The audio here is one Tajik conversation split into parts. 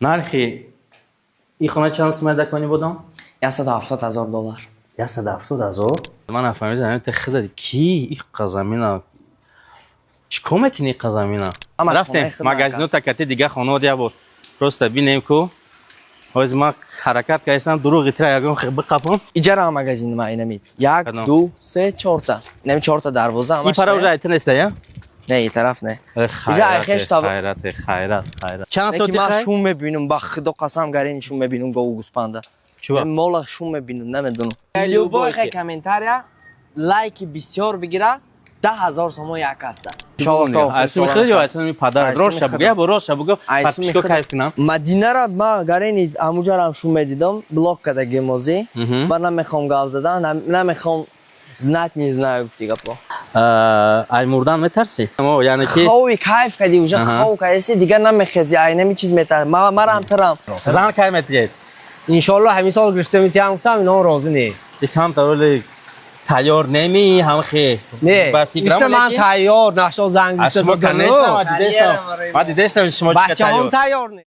Нархи ин хона чанд сумай дар Конибодом? 170 000 доллар. 170 000. Ман нафаҳмидам, та худа ки иққа замина чӣ кор мекунӣ, иққа замина? Ҳамаш Рафтем хонаи худа, магазино такати дига хонао я бор просто бинем ку. Ҳозир ман ҳаракат кардам, дурӯғи тира ягон биқапам. Иҷара магазин ма инами. Як, Кадом? ду, се, чорта. Инами чорта дарвоза Ин ҳамаш. пара уже айта неста, я? Не, ин тараф не. Хайрат, Иҷа айхеш. Хайрат, хайрат, хайрат. Чанд Не ки соати ман хай? шум мебинам, ба худо қасам, гарини шум мебинам, гову гӯспанда. Чува? Мола шум мебинам, намедонам. Любой Любой хай комментария, лайки бисёр бигира, 10 000 сомон як аста. Айсуми худ ё айсуми падар? Рост шабугу, я бор рост шабугу, подписчико кайф кунам. Мадинара ма гарени амуҷарам шум медидам, блок кадаги мозӣ. Ман намехом гап задан, намехом знать не знаю, гуфти гапо. Ай мурдан метарсӣ? Яъне ки Хови кайф кади уже, Аҳа. хов кадеси, дигар намехези, ай нами чиз метар. Марам тарам. Зан кай метиҳед? Иншоалло, ҳамин сол гирифта метиҳам, гуфтам, ино розӣ не. Камтар оли тайёр неми ҳамхе. Не, Ба фикрам, ишта ман лекин- тайёр нашо, занг Аз шумо, конечно, ман дидестам. Ман дидестам, шумо чӣ бачаҳом тайёр. Тайёр не.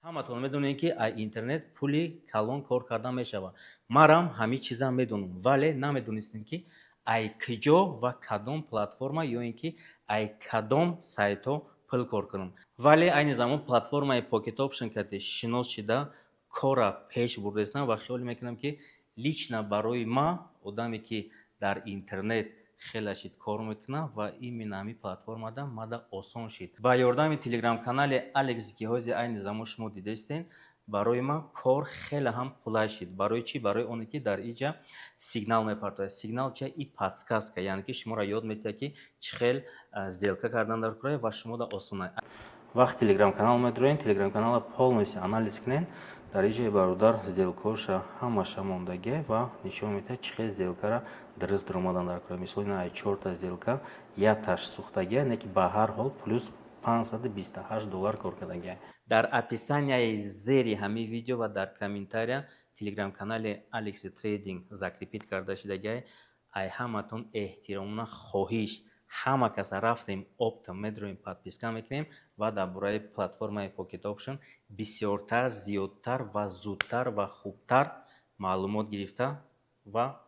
Ҳаматон медонед, ки аз интернет пули калон кор карда мешавад. Марам ҳамин чизам медонам, вале намедонистем, ки ай киҷо ва кадом платформа ё ин ки ай кадом сайтҳо пул кор кунам. Вале айни замон платформаи Pocket Option кати шинос шида, кора пеш бурдастам ва хиёл мекунам, ки лично барои ма, одаме ки дар интернет хеле шид кор мекунам ва именно ҳамин платформада мада осон шид. Ба ёрдами телеграм-канали Алекс, ки ҳозир айни замон шумо дидастен, барои ман кор хеле ҳам қулай шид. Барои чӣ? Барои оне ки дар иҷа сигнал мепартояд. Сигнал чия? И подсказка, яъне ки шуморо ёд метиҳад, ки чӣ хел сделка кардан дар кора ва шумода осона. Вақт телеграм-канал медроем, телеграм-канала полностью анализ кунем. Дар иҷои бародар сделкаоша ҳамаша мондагӣ ва нишон медиҳад, чӣ хел сделкара дуруст дуромадан дар кора. Мисол, ина ай чорта сделка якташ сӯхтагия, не ки ба ҳар ҳол плюс 528 доллар кор кардагия. Дар описанияи зери ҳамин видео ва дар комментария телеграм-канали Алекси Трейдинг закрепить карда шудагиай. Ай ҳаматон эҳтиромона хоҳиш, ҳама каса рафтем, оптом медроем, подписка мекунем ва дар бораи платформаи Pocket Option бисёртар, зиёдтар ва зудтар ва хубтар маълумот гирифта ва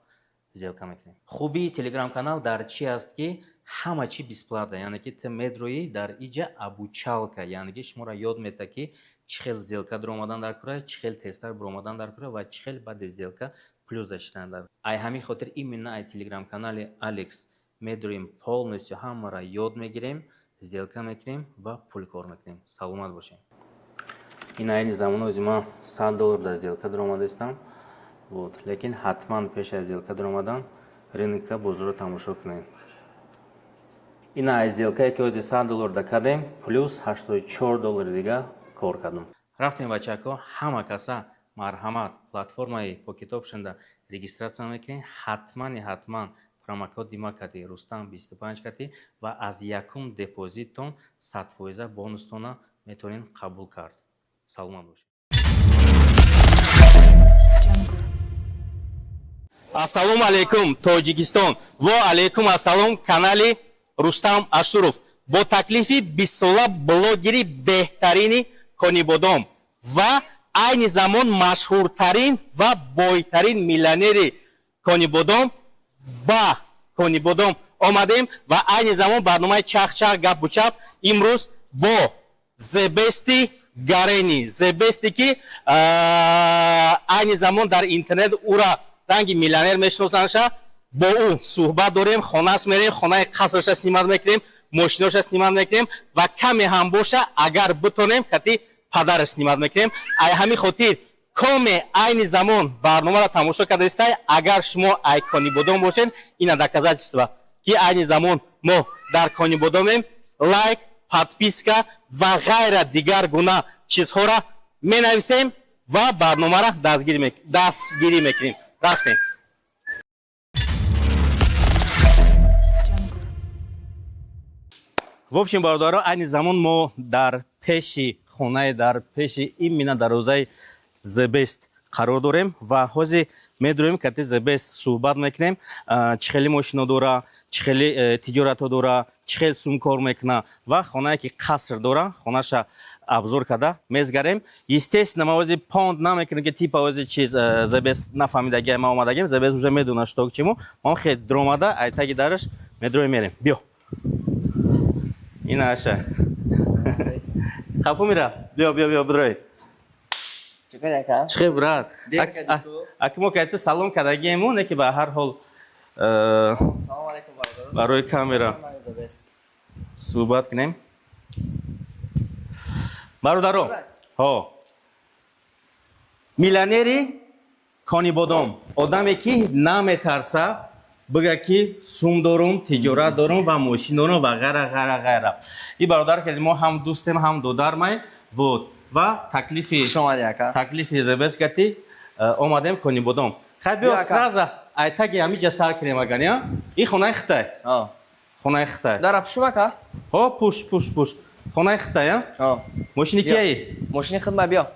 сделка мекунем. Хубии телеграм-канал дар чи аст, ки ҳама чи бесплатно, яъне ки ту медроӣ, дар иҷа обучалка, яъне ки шуморо ёд медиҳад, ки чӣ хел сделка дуромадан дар кора, чӣ хел тезтар буромадан дар кора ва чӣ хел баъди сделка плюс даштан дар. Ай ҳамин хотир именно ай телеграм-канали Алекс медроем, полностью ҳамаро ёд мегирем, сделка мекунем ва пул кор мекунем. Саломат бошем. Ин айни замон ози ман 100 доллар дар сделка дуромадаистам. Вот, лекин ҳатман пеш аз сделка дуромадан рынка, бозорро тамошо кунем. Ина аз сделкае ки ози 100 доллар да кардем, плюс 84 доллари дига кор кардам. Рафтем, бачако, ҳама каса марҳамат, платформаи Pocket Option-да регистрация мекунем. Ҳатмани ҳатман промокоди ма кати, Рустам 25 кати, ва аз якум депозиттон 100% бонустона метавонед қабул кард. Саломат бошед. Ассалому алайкум, Тоҷикистон! Во алайкум ассалом, канали Рустам Ашуров бо таклифи бистсола блогери беҳтарини Конибодом ва айни замон машҳуртарин ва бойтарин миллионери Конибодом ба Конибодом омадем ва айни замон барномаи «Чахчах гапу чап» имрӯз бо Зебести Гарени, Зебести, ки айни замон дар интернет ӯра ранги миллионер мешиносанша, бо ӯ суҳбат дорем. Хонааш мерем, хонаи қасрша снимать мекунем, мошиноша снимать мекунем ва каме ҳам боша, агар битонем, кати падараш снимать мекунем. Ай ҳамин хотир коме айни замон барномаро тамошо кардаистай, агар шумо ай Конибодом бошед, ина доказательство, ки айни замон мо дар Конибодомем. Лайк, подписка ва ғайра дигар гуна чизҳоро менависем ва барномаро дастгирӣ мекунем. Рафтем. В общем, бародаро, айни замон мо дар пеши хонаи, дар пеши именно дарвозаи Зебест қарор дорем ва ҳозир медроем, кати Зебест суҳбат мекунем, чӣ хели мошино дора, чӣ хели тиҷоратҳо дора. Чӣ хел сум кор мекуна ва хонае, ки қаср дора, хонаша обзор карда мезгарем. Естественно, ма ози понт намекунем, ки типа ози чиз Забес нафаҳмидагия, ма омадагем. Забес уже медона, что к чему. Мо хел дромада, айтаги дараш медрои, мерем. Биё, ина аша қапу мира. Биё, биё, биё, бидрой. Чӣ, брат? Аки мо кайта салом кардагиему, не ки ба ҳар ҳол барои камера суҳбат кунем. Бародаро, ҳо, миллионери Конибодом, одаме, ки наметарса бига, ки сум дорум, тиҷорат дорум ва мошин дорум ва ғайра, ғайра, ғайра. И бародар, ки мо ҳам дӯстем, ҳам додармай. Вот, ва таклифи таклифи Зебес кати омадем Конибодом. Хай, биё, сразу айтаги ҳамиҷа сар кунем. Агар я и хонаи хитай, хонаи хитай. Дара пушум, ака? Ҳо, пуш, пуш, пуш. Хонаи хитай, а? Мошини кияи? Мошини хидма, биё.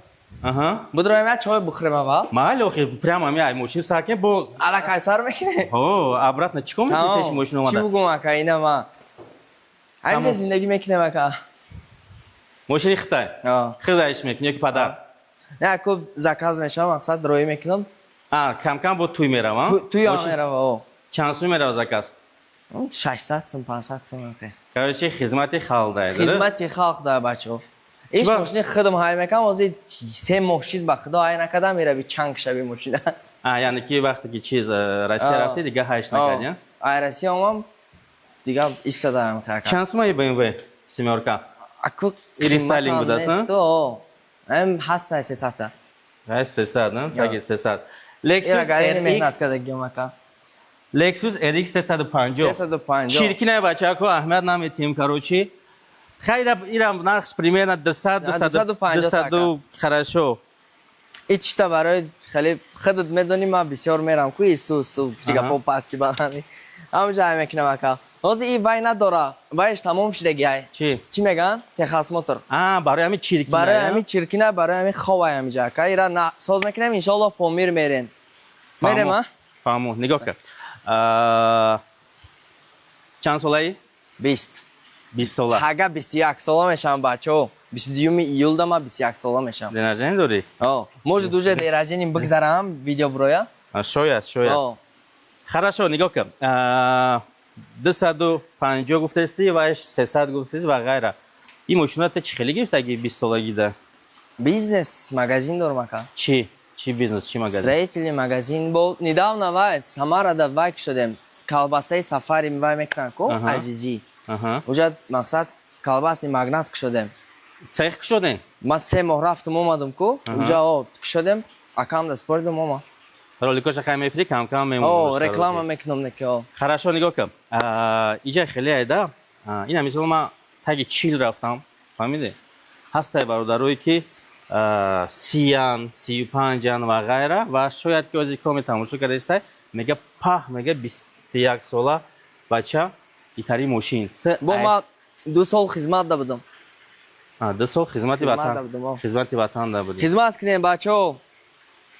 Будроем, як чой бухӯрем аввал. Майли, охи, прямо ами ай мошин сар кунем бо. Аллакай сар мекунем. Ҳо, обратно чӣ кор мекунӣ пеши мошин омада? Чӣ бугум, ака, ина ма ҳаминҷа зиндагӣ мекунем, ака. Мошини хитай хидаиш мекунӣ ё ки падар? Не, ку заказ мешавам, мақсад, роӣ мекунам. А, камкам бо туй меравам? Туй мерава. Чанд сум мерава заказ? 600 сум, 500 сум. Короче, хизмати халқ дай. Хизмати халқ дай, бачаҳо. Иш мошини худам ҳай мекам, ҳозир 3 моҳ шид, ба худо, ҳай накардам, мерави чанг шави мошина. А, яъне ки вақте ки чиз Россия рафти, дига ҳайш накардӣ? Ай Россия омам, дига истодаам. Чанд сумаи БМВ семёрка? Аку. И рестайлинг будааст? Ам ҳаста 300-та. Ай 300, на? Таги 300. Lexus RX. Меҳнат кардагиам, ака. Lexus RX 350. 350. Чиркина, бачако, аҳамият наметиҳем, короче. Хайра, ирам нархш примерно 200, 200, 250. 200, хорошо. И чита барои хеле худат медонӣ, ман бисёр мерам ку ису су гапо пасти баланди. Ҳамҷа ай мекунам, ака. Ҳозир и вай надора. Вайш тамом шидаги ай. Чӣ? Чӣ мегӯянд? Техосмотр. А, барои ҳамин чиркина. Барои ҳамин чиркина, барои ҳамин ховай ҳамиҷа. Ака, ира на соз мекунем, иншоаллоҳ, Помир мерем. Мерем, а? Фаҳмо, нигоҳ кар. Чанд солаӣ? 20. 20 сола. Ҳага 21 сола мешавам, бачаҳо. 22 июлда ман 21 сола мешавам. День рождения дорӣ? О, может, уже день рождения бигзарам, видео броя? А, шояд, шояд. О. Хорошо, нигоҳ кун. 250 гуфтести ва 300 гуфтести ва ғайра. Ин мошина ту чӣ хеле гирифтаги 20 солагида? Бизнес, магазин дорам, ака. Чӣ? Чӣ бизнес, чӣ магазин? Строительный магазин бо недавно вай Самарада вай шудем. Колбасаи сафари вай мекунанд ку, Азизӣ. Уже мақсад, колбасный магнат кушодем. Цех кушодем? Ман 3 моҳ рафтум, омадам ку, уже о кушодем, акам да спордум, ома. Роликоша хай мефри, кам кам мемонӣ. О, реклама мекунам, неки, о. Хорошо, нигоҳ кун. Иҷа хеле айда. Ина мисол, ман таги 40 рафтам. Фаҳмидӣ? Ҳастай бародарое, ки 30-ян, 35-ан ва ғайра, ва шояд ки ози коме тамошо кардаистай, мега паҳ, мега, 21 сола бача итари мошин. Бо ман 2 сол хизмат да будам. 2 сол хизмати ватан. Хизмати ватан да будӣ. Хизмат кунем, бачаҳо.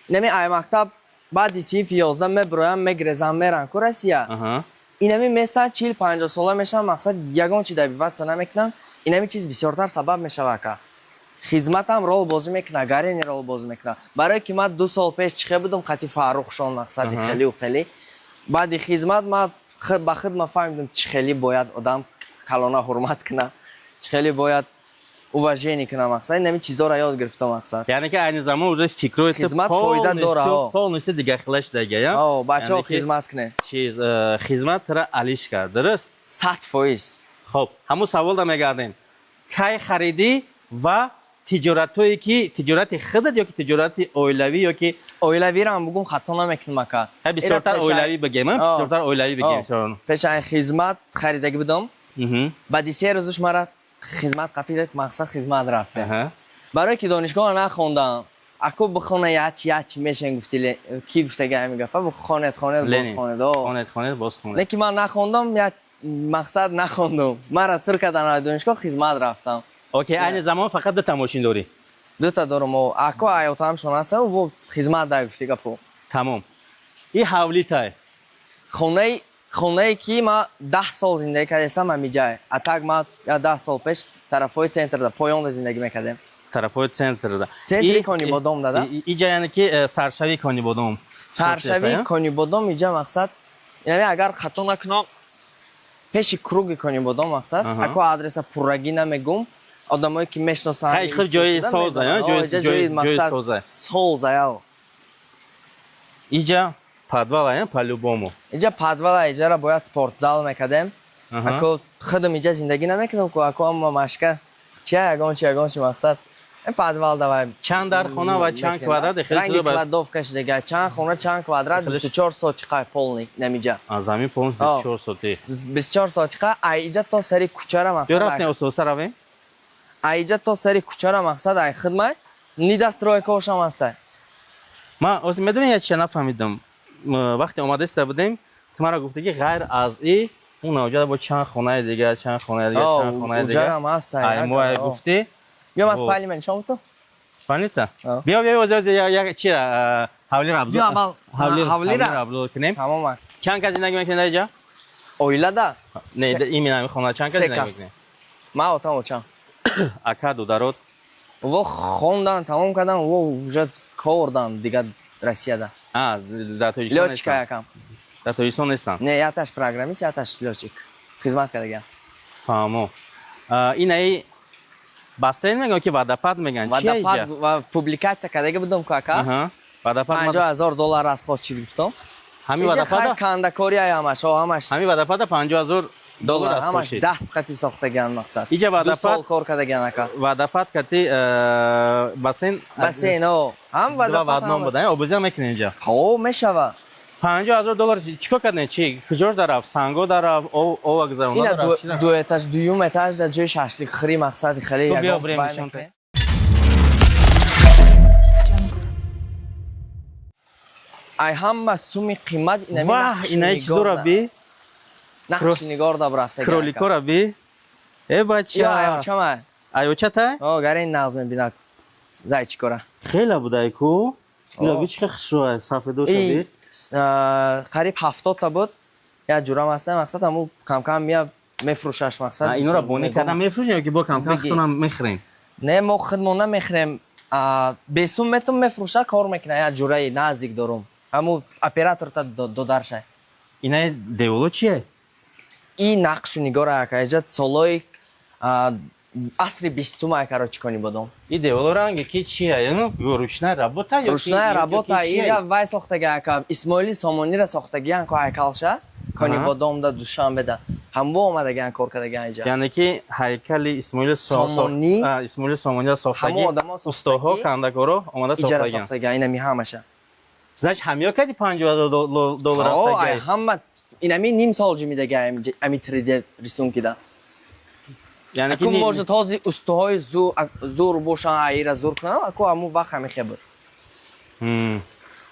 Инами ай мактаб баъди синфи 11 меброям, мегрезам, меран ку Россия. Инами местан, 40-50 сола мешаванд, мақсад, ягон чи добиваться намекунанд. Инами чиз бисёртар сабаб мешава, ака. Хизматам рол бозӣ мекунад, гарени рол бозӣ мекунад. Барое ки ман 2 сол пеш чихе будам қати Фаррухшон, мақсади, хелиу хелӣ. Баъди хизмат ман ба худ ма фаҳмидам, чӣ хеле бояд одам калона ҳурмат кунад, чӣ хеле бояд уважение кунад, мақсад, инами чизоро ёд гирифтам, мақсад. Яъне ки айни замон уже фикрои Хизмат фоида дора, о. полностью дигар шудага, я? О, бачаҳо, хизмат кунед. Чиз хизмат тара алиш кард, дуруст? 100%. Хоб, ҳамун саволда мегардем: кай харидӣ ва тиҷоратҳое, ки тиҷорати худат ё ки тиҷорати оилавӣ ё ки? Оилавирам бугум, хато намекунам, ака. Хай, бисёртар оилавӣ бигем, бисёртар оилавӣ бигем. Пешаи хизмат харидагӣ будам. Баъди 3 рӯзуш мара хизмат қапида, мақсад, хизмат рафтем. Барое ки донишгоҳро нахондам, аку, бихона, ячи ячи мешен, гуфти ки гуфтага ҳамин гапа: хонед, хонед, боз хонед. Хонед, хонед, боз хонед. Не ки ман нахондам, як мақсад, нахондум, мара сир кардан аз донишгоҳ, хизмат рафтам. Окей, айни замон фақат дута мошин дорӣ? Дута дорум, аку, аётамшон ҳаста, бо хизмат дай, гуфти гапо. Тамом. И ҳавлитай? Хонаи Хонае, ки ма 10 сол зиндагӣ кардастам, ҳамиҷае. А так ма я 10 сол пеш тарафҳои центрда, поёнда зиндагӣ мекардем. Тарафҳои центрда. Центри Конибодом да, да? Иҷа, яъне ки саршави Конибодом. Саршави Конибодом иҷа, мақсад, яъне агар хато накунам, пеши круги Конибодом, мақсад. Ако адреса пуррагӣ намегум, одамое, ки мешиносанд. Хай, хел ҷои соза, ҷои Мақсад соза. Соза, яо. Иҷа подвал, по-любому. Иҷа подвала, иҷара бояд спортзал мекардем. Ако худам иҷа зиндагӣ намекунам ку, ако ама машка чия, ягон чи, ягон чи, мақсад, подвал давай. Чанд дар хона ва чанд квадрат? Хеле Ранги чизо кладовка шидага, чанд хона, чанд квадрат? 24 сотиқа полный намиҷа. А замин полный 24 сотӣ. 24 сотиқа, ай иҷа то сари кӯчара. Ё Мақсад рафтем, ососа равем. Ай иҷа то сари кӯчара, мақсад, ай хидмай недостройкаошам ҳастай. Ман ҳозир, медонӣ, як чиза нафаҳмидам. Вақте омадаиста будем, ту маро гуфта, ки ғайр аз и он навҷада бо чанд хонаи дига, чанд хонаи дига, чанд хонаи дига. Уҷарам ҳастай. Ай мо ай гуфтӣ. Биё, ман Во. спальни нишон бутам. Спальнита? О. Биё, биё, ҳозир, ҳозир як чира, ҳавлиро обзор. Биё, аввал ҳавлира. Ҳавлиро обзор кунем. Тамом аст. Чанд кас зиндагӣ мекунед дар иҷа? Оилада? Не, именно ҳамин хона чанд кас Се зиндагӣ кас. мекунед? Ман, отам, очам. Ака, дударот? Во хондан тамом кардан, во уже кордан дига Россияда. А, дар Тоҷикистон Лётчика нестанд? якам. Дар Тоҷикистон нестанд? Не, яташ программист, яташ лётчик, хизмат кардаган. Фаҳмо. Инаи бассейн мегӯян ки водопад мегӯян, чия Водопад. иҷа? Ва публикатсия кардаги будам ку, ака. Водопад. 50 000 доллар расход чӣ гуфтам. Ҳамин Иҷа хай водопада? Кандакори ай, ҳамаш, о, ҳамаш. Ҳамин водопада 50 000 доллар Доллар, ҳамаш расход шид? Даст қати сохтаган, мақсад. Иҷа Ду водопад? сол кор кардаган, ака. Водопад кати бассейн. Бассейн, о, ҳам Два в водопад. одном буда, обозиам мекунем инҷа. Ҳо, мешава. 50 000 доллар чӣ кор кардем? Чи куҷош дарафт? Санго дарафт, ова гузаронда Ина дарафт, чӣ дарафт? Ду этаж, дуюм этаж дар ҷои шашлик хӯрӣ, мақсади хеле Ту биё, ягон бирем, вай нишон. мекунем. Ай ҳама суми қимат инами Ваҳ, инаи чизора би. нақши нигор да рафтага. Кроликора би, э бача. Ё аёчама. Аёчата. О, гарин нағз мебинад зайчикора. Хеле будай ку. Ина О. би, чӣ хушрӯ, сафедоша И би. Қариб 70-та буд. Як ҷурам ҳаста, мақсад, ҳаму камкам мия мефурӯшаш, мақсад. А, инора бонӣ кардан мефурӯшем ё ки бо камкам Бигӣ. худтонам мехӯрем? Не, мо худмон намехӯрем. Бесум метум мефурӯша, кор мекуна, як ҷураи наздик дорум. Ҳаму операторта додаршай. Инаи деволо чие? И нақшу нигора, ака, иҷа солои асри 20-ум, ака, ро чӣ конӣ бодом. И деволо ранги ки чие? Ну, ручная работа ё Ручная работа, ки чие? ира вай сохтага, ака, Исмоили Сомонира сохтагиян ко ҳайкалша Конибодомда, Душанбеда. Ҳамво омадагиян, кор кардагиян иҷа. Яъне ки ҳайкали Исмоили Сомонӣ. Исмоили Сомонира сохтагӣ. Ҳамо одамо сохтагӣ. Устоҳо, кандакоро омада Иҷара сохтагиян. сохтагиян инами ҳамаша. Значит, ҳамиё кади 50 000 доллар О, ай рафтагӣ? ҳама инами ним сол ҷимидага ами 3D рисункида. Яъне ки Аку может ҳозир устоҳои зур бошанд, аира зур кунанд, аку ҳамун вақт ҳами хе буд.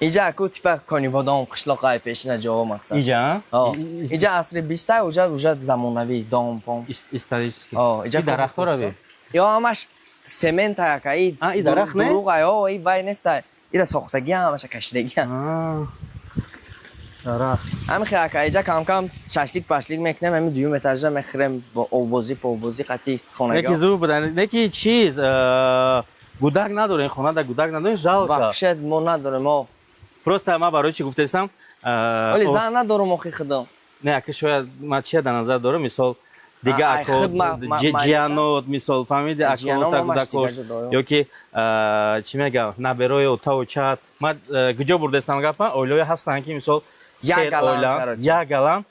Иҷа аку типа Конибодом қишлоқай пешина ҷово, мақсад. Иҷа? О, иҷа асри 20-та, уже замонавӣ дом пом. Исторический. О, иҷа И дарахтора би. Ё ҳамаш семента, ака, и А, и дарахт нест? дуруғ, ай, о, и вай нестай. Ира сохтагиам, ҳамаша кашидагиам. А, дарахт. Ҳами хе, ака, иҷа кам-кам шашлик пашлик мекунем, ҳами дуюм этажа мехӯрем бо оббозӣ, побозӣ қати Неки хонагиҳо. зур будан, неки чиз, гудак надорем, хонада гудак надорем, жалко. Вообще мо надорем, о. Просто ман барои чӣ гуфтаистам? Вале зан надорум охи худо. Не, ака, шояд ман чия дар назар дорам, мисол, дига Ай, ако худ ҷиянот, мисол, фаҳмиди, Ҷиянот акота ма гудакош дига ҷудо, ё ки чӣ мегӯям, наберои отаву чат. Ман куҷо бурдастам гапа? Оилаҳое ҳастанд, ки мисол Як сер галан, оила короче. як галан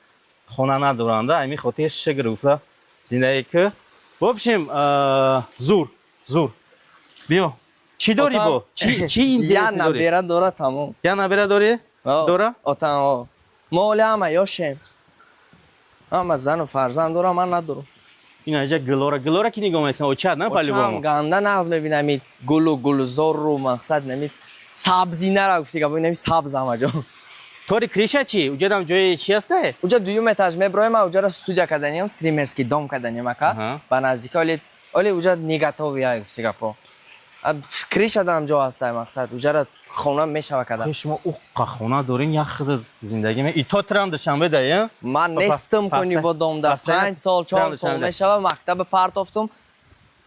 хона надоранда, ами хотир шукр гуфта зиндагӣ ки. В общем, зур, зур. Биё, чӣ дорӣ? Бо чӣ Я интерес дорӣ? Набера дора, тамом. Я набера дорӣ? О, Дора? Отам, о. Мо оли ҳама ёшем. Ҳама зану фарзанд дорам, ман надорам. Ин аҷа гилора, гилора ки нигоҳ мекунад, очад на Очам по-любому. Ганда нағз мебинам и гулу гулзорру, мақсад, нами сабзӣ нара гуфти гап, нами сабз ҳама ҷо. Тори крыша чӣ? Уҷадам ҷои чи ҳасте? Уҷа дуюм этаж меброем, а уҷара студия каданиям, стримерский дом каданиям, ака. Ба наздики оли уҷа не готовый, ай гуфти гапо. А, крышадам ҷо ҳастай, мақсад, уҷара Хона мешава када. Шумо уққа хона дорин, як худа зиндагӣ и то трам Душанбе да, я? Ман нестам Конибодомда. 5 сол, 4 сол мешава, мактаба партофтум,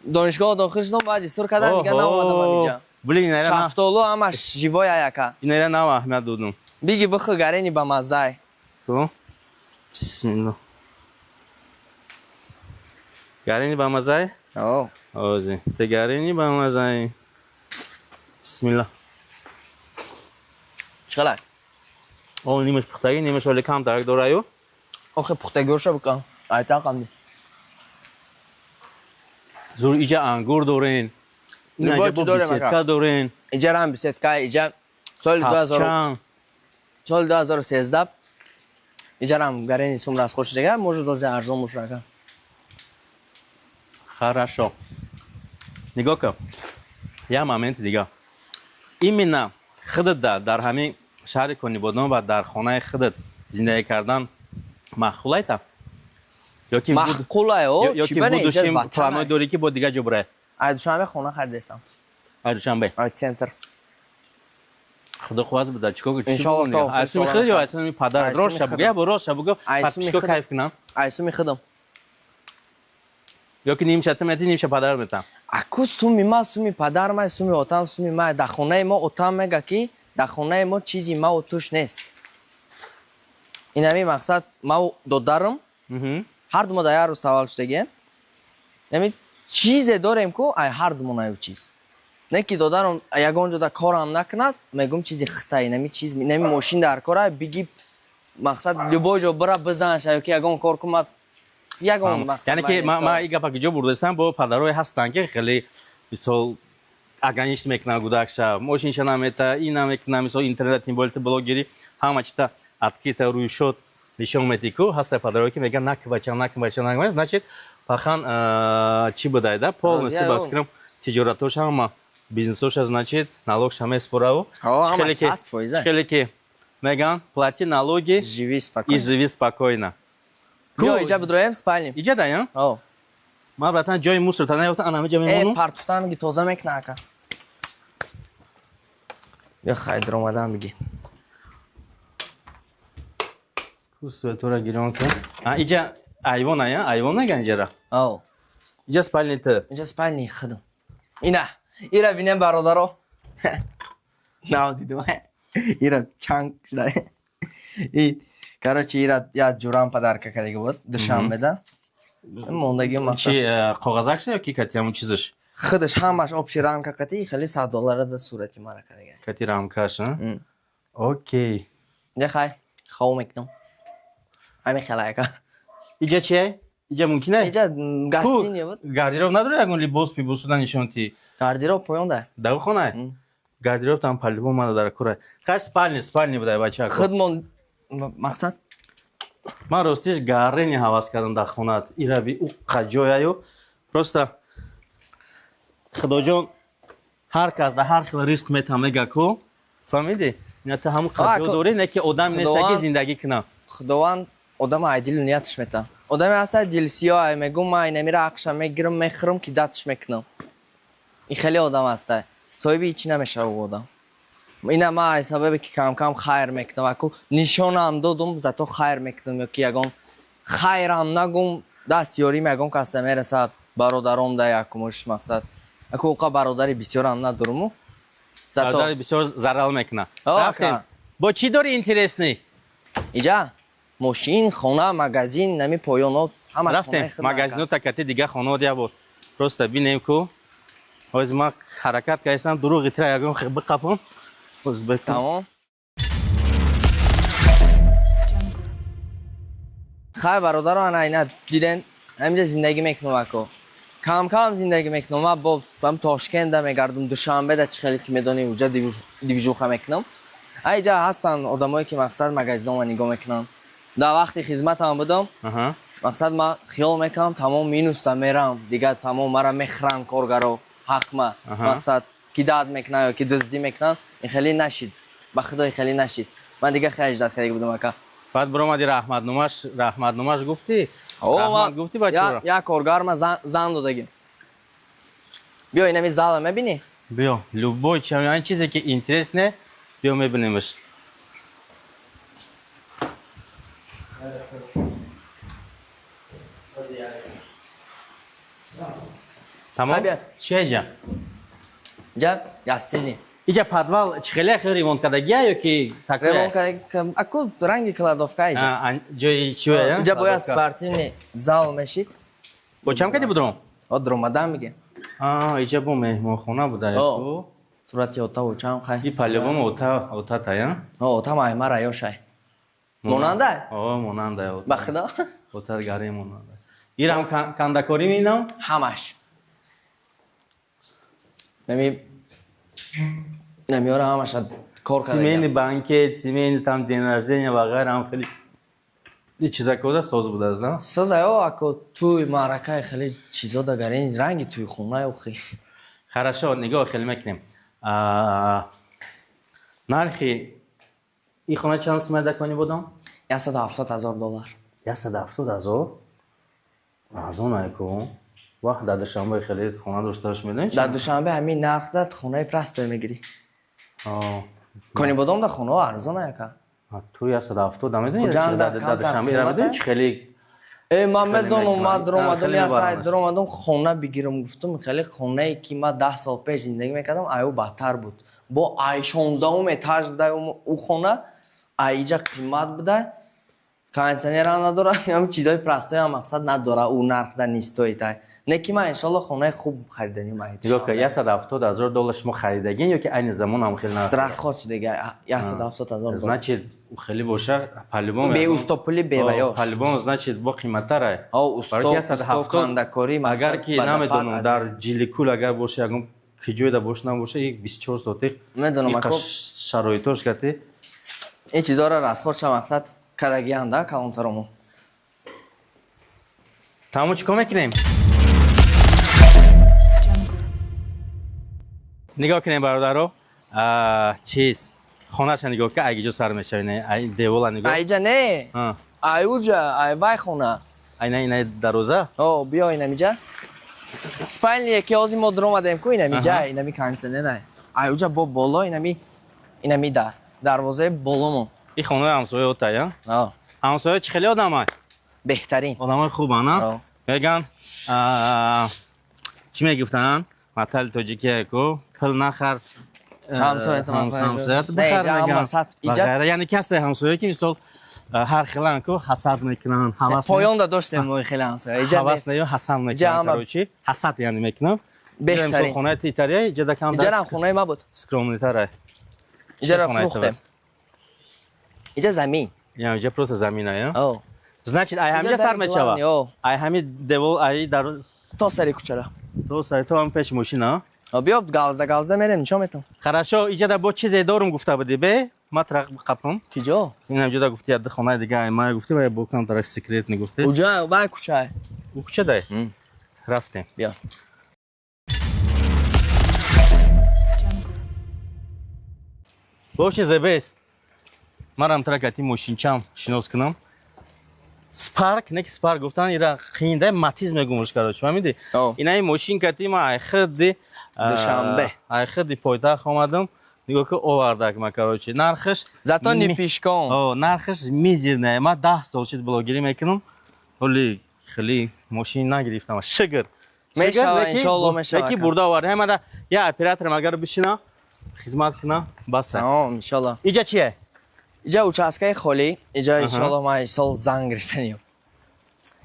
донишгоҳ дохил шудам, баъди сур кардан дига наомадам ҳамиҷа. Блин. Шафтолу ҳамаш живой аяка. Инара нав аҳамият додум. Биги, бихӯ, гарени ба маззай. Бисмилло. Гарени ба маззай? О. Ози. Те гарени ба маззай. Бисмилла. Чӣ? О, нимаш пухтагӣ, нимаш ҳоли кам дарк дораю. Охе, пухтагиҳоша бикан. Айтақам. Зур, иҷа ангур дорен. Любой Инаҷа бо чӣ дорем, беседка ака. дорен. Иҷарам беседка, иҷа соли 2000 Тапчан. соли 2013 иҷарам гарени сум расход шудага, может, дозе арзон бошад, ака. Хорошо. Нигоҳ кун. Як моменти дига. Именно худат дар ҳамин шаҳри Конибодом ва дар хонаи худат зиндагӣ кардан маъқулайта? Ёки Маъқулай, о, ёки чӣ бане, иҷа будущем ватанай. Планой дорӣ, ки бо дигар ҷо бурай? Ай Душанбе хона харидастам. Ай Душанбе. Ай центр. Худо қувват буда. Чикор? Иншоаллоҳ, то охири Ай суми сола худ ё мехарам. ай суми падар? Ай суми Рост ша бугӯ, худам. як бор рост ша бугӯ. Ай суми Подписчико худам. кайф кунам. Ай суми худам. Ёки нимша ту мети, нимша падар метам. Аку, суми ма, суми падар май, суми отам, суми май. Дар хонаи мо отам мега, ки дар хонаи мо чизи маву туш нест. Инами мақсад, маву додарам ҳар думо дар як рӯз таваллуд шудагием. Яъне чизе дорем ку, ай ҳар думон аю чиз. Не ки додарам ягон ҷода корам накунад, мегум, чизи хитай, инами чиз, инами мошин дар кора, биги, мақсад, любой ҷо бира бизанша ё ки ягон кор кунад, ягон мақсад. Яъне ки ма и гапа ки ҷо бурдастам, бо падарое ҳастанд, ки хеле, мисол, ограничить мекунанд кӯдакша, мошинша намета, ин намекунад, мисол, интернет, тем более блогери, ҳама чита открыто рӯйшод нишон медиҳӣ ку. Ҳаста падарое, ки мегӯянд: «Накун, бачам, накун, бачам, накун». Значит, пахан чӣ будай да полностью, ба фикрам, тиҷоратоша, ҳама бизнесоша, значит, налогша меспораву. Ҳама 100%. Хеле ки мегӯянд: «Плати налоги Живи и спокойно. живи спокойно». Биё, иҷа бидроем, спальни. Иҷа да, я? О. Ман, братан, ҷои мусор та наёфтам, ана ҳамиҷа Э, мемонам. Партуфтан миги, тоза мекуна, ака. Биё, хай, даромадан биги. Кусура гирён кун. А иҷа айвон, ая? Айвон меган иҷара? О. Иҷа спальни ту. Иҷа спальни худам. Ина, ира бинем, бародаро. Нав дидум. Ира чанг шуда. И, короче, ира я ҷурам подарка кардаги буд Душанбеда. Мондаги мақсад. Чи, коғазакша ё ки кати ҳамун чизаш? Худаш ҳамаш общий рамка қати, хеле 100 доллара да сурати мара кардаги. Кати рамкаш, а? Окей. Иҷа хай, хов мекунам. Ҳами хела, ака. Иҷа чи? Иҷа мумкин е? Иҷа гостиния буд. Гардероб надори, ягон либос пибосуда нишон ти? Гардероб поён да. Дар хона? Гардероб там по-любому мада дар кура. Хай, спальни, спальни будай, бачако. Худмон мақсад. Ман ростиш гарени ҳавас кардам дар хонаат. Ираби уққа ҷояю. Просто Худоҷон ҳар кас дар ҳар хел ризқ метам мега ку. Фаҳмидӣ? Ина ту ҳамун А, қа ҷо дорӣ, не ки одам неста, ки зиндагӣ кунам. Худованд одама ай дилу нияташ мета. Одаме ҳаста дилсиёҳ, ай мегум, ман инамира ақша мегирам, мехӯрам, ки датш мекунам. Ин хеле одам ҳаста. Соҳиби ҳичи намешава ӯ одам. Ина ман ай сабабе ки кам-кам хайр мекунам, аку нишонам додум, зато хайр мекунам ё ки ягон хайрам нагум, даст ёрим ягон кас намерасад, бародаром да якумуш мақсад. Аку уқа бародари бисёрам надоруму. Зато Бародари бисёр зарал мекунад. О, Рафтем. ака. Бо чӣ дори интересный? Иҷа мошин, хона, магазин, нами поёно ҳамаш Рафтем. хонаи худам, ака. Магазино такати дига хонаот як бор. Просто бинем ку. Ҳозир ман ҳаракат кардам, дурӯғи тира ягон биқапам. Боз бекун. Тамом. Хай, бародаро, ана ина диден, ҳаминҷа зиндагӣ мекунам, ако. Кам-кам зиндагӣ мекунам. Ман бо бам Тошкентда мегардум, Душанбеда, чӣ хеле ки медонӣ, уҷа движуха мекунам. А иҷа ҳастанд одамое, ки мақсад магазинома нигоҳ мекунанд. Дар вақти хизматам будам, мақсад, ман хиёл мекунам, тамом, минуста мерам, дигар тамом, мара мехӯранд коргаро, ҳақма. Мақсад, ки дад мекунанд ё ки дуздӣ мекунанд, ин хеле нашид. Ба худо, ин хеле нашид. Ман дигар хеле иждат карда будам, ака. Баъд биромади, раҳматномаш гуфтӣ? О, Раҳмат гуфтӣ бачаро? Як коргар ма зан додагим. Биё, инами зала мебинӣ? Биё, любой чам, чизе ки интересне, биё мебинемш. Тамом? Чи иҷа? Иҷа гостиный. Иҷа подвал чӣ хеле хел ремонт кардагия ё ки такое? Ремонт кардаги, аку ранги кладовка иҷа. Ҷои чиё? Иҷа бояд спортивный зал мешид. Бо чам кади будром? О, дромадан миге. Иҷа бо меҳмонхона буда. Сурати ота очам хай. И по-любому ота ота тая? О, ота майма раёшай. Монанда? О, монанда. Ба худо. Ота гари монанда. Ирам кандакорӣ минам? Ҳамаш. Нами намиёра ҳамаша кор карда. Семейный банкет, семейный там день рождения ва ғайра ҳам хеле чизакода соз будааст, на? Соз аё, ако туй маъракаи хеле чизо дагарин ранги туй хона охи. Хорошо, нигоҳ хеле мекунем. Нархи ин хона чанд сумая даконӣ будам? 170 ҳазор доллар. 170 ҳазор? Арзон айку. Вах, дар Душанбе хеле хона дошта бош, медонӣ? Дар Душанбе ҳамин нарх да хонаи простой мегирӣ. Кони бодом да хонаҳо арзон аяка. Ту 170 намедонӣ? Дар Душанбе ира медонӣ чӣ хеле? Э, ман медонам, ман дуромадам, я сайт дуромадам, хона бигирам гуфтам, хеле хонае ки ман 10 сол пеш зиндагӣ мекардам, аю бадтар буд. Бо ай 16-ум этаж буда ӯ хона, ай иҷа қимат буда, кондиционерам надора, ям чизои простойам мақсад надора, ӯ нарх да нистоитай. Не ки ман иншолло хонаи хуб хариданӣ ман. Нигоҳ кун, 170 ҳазор доллар шумо харидагин ё ки айни замон ҳам хеле нарх? Расход шудага 170 ҳазор доллар. Значит, хеле боша, по-любому. Бе устопули, бе ваёш. По-любому, значит, бо қиматтар. О, усто кандакорӣ. Агар ки намедонам, дар Жиликул агар боша, ягон киҷоеда боша, набоша, и 24 сотих. Медонам, ако шароитош кати. Ин чизоро расход ша мақсад кардагиан да калонтаромо. Тамом, чӣ кор мекунем? Нигоҳ кунем, бародаро, чиз хонаша нигоҳ ка, айгиҷо сар мешавӣ, ай девола нигоҳ. Айҷа не, ай уҷа, ай вай хона. Айна ина дароза? О, биё инамиҷа. Спальня ки ҳозир мо дуромадем ку, инамиҷа, инами кондиционер. Ай уҷа бо боло инами инами дар. Дарвозаи боломон. И хонаи ҳамсоя ота, я? О. Ҳамсоя чӣ хеле одамай? Беҳтарин. Одамои хубанд, а? Меган, чӣ мегуфтанд? Матали тоҷикия ку, пул нахар, ҳамсоят бихар меган. Яъне касе ҳамсоя ки мисол ҳар хелан ку ҳасад мекунанд, ҳавас поёнда доштем мо хеле ҳамсоя. Иҷа ҳавас не, ҳасад мекунанд, короче, ҳасад яъне мекунанд. Беҳтарин. Хонаи итария иҷа кам. Иҷарам хонаи ма буд. Скромныйтара. Иҷара фурӯхтем. Иҷа замин. Я иҷа просто замина, я? О. Значит, ай ҳамиҷа сар мешава. Ай ҳами девол, ай дар то сари кӯчара. То сари, то ҳам пеши мошина. Биё гавзда гавзда мерем, нишон метам. Хорошо, иҷада бо чизе дорум гуфта будӣ, бе? Ма трақ қапам. Киҷо? Инам ҷода гуфти, як хонаи дига ай ма гуфти, ва бо кам тарак секрет гуфти. Уҷа вай кӯча. У кӯча дай? Рафтем. Биё. Вообще the best. Марам тракати мошинчам шинос кунам. Спарк, не ки Спарк гуфтан, ира қиинда Матиз мегумуш, короче, фаҳмидӣ? Инаи мошин кати ма ай хидди Душанбе. Ай хидди пойтахт омадам. Нигоҳ ки овардак ма, короче. Нархаш Зато не пешком. О, нархаш мизерная. Ма 10 сол шид блогерӣ мекунам. Ҳоли хеле мошин нагирифтам. Шукр. Мешава, иншоалло мешава. Леки бурда овард. Ҳамада я операторам агар бишина, хизмат куна, баса. Тамом, иншоалло. Иҷа чие? Иҷа участкаи холӣ. Иҷа иншоалло ман исол занг гирифтанем.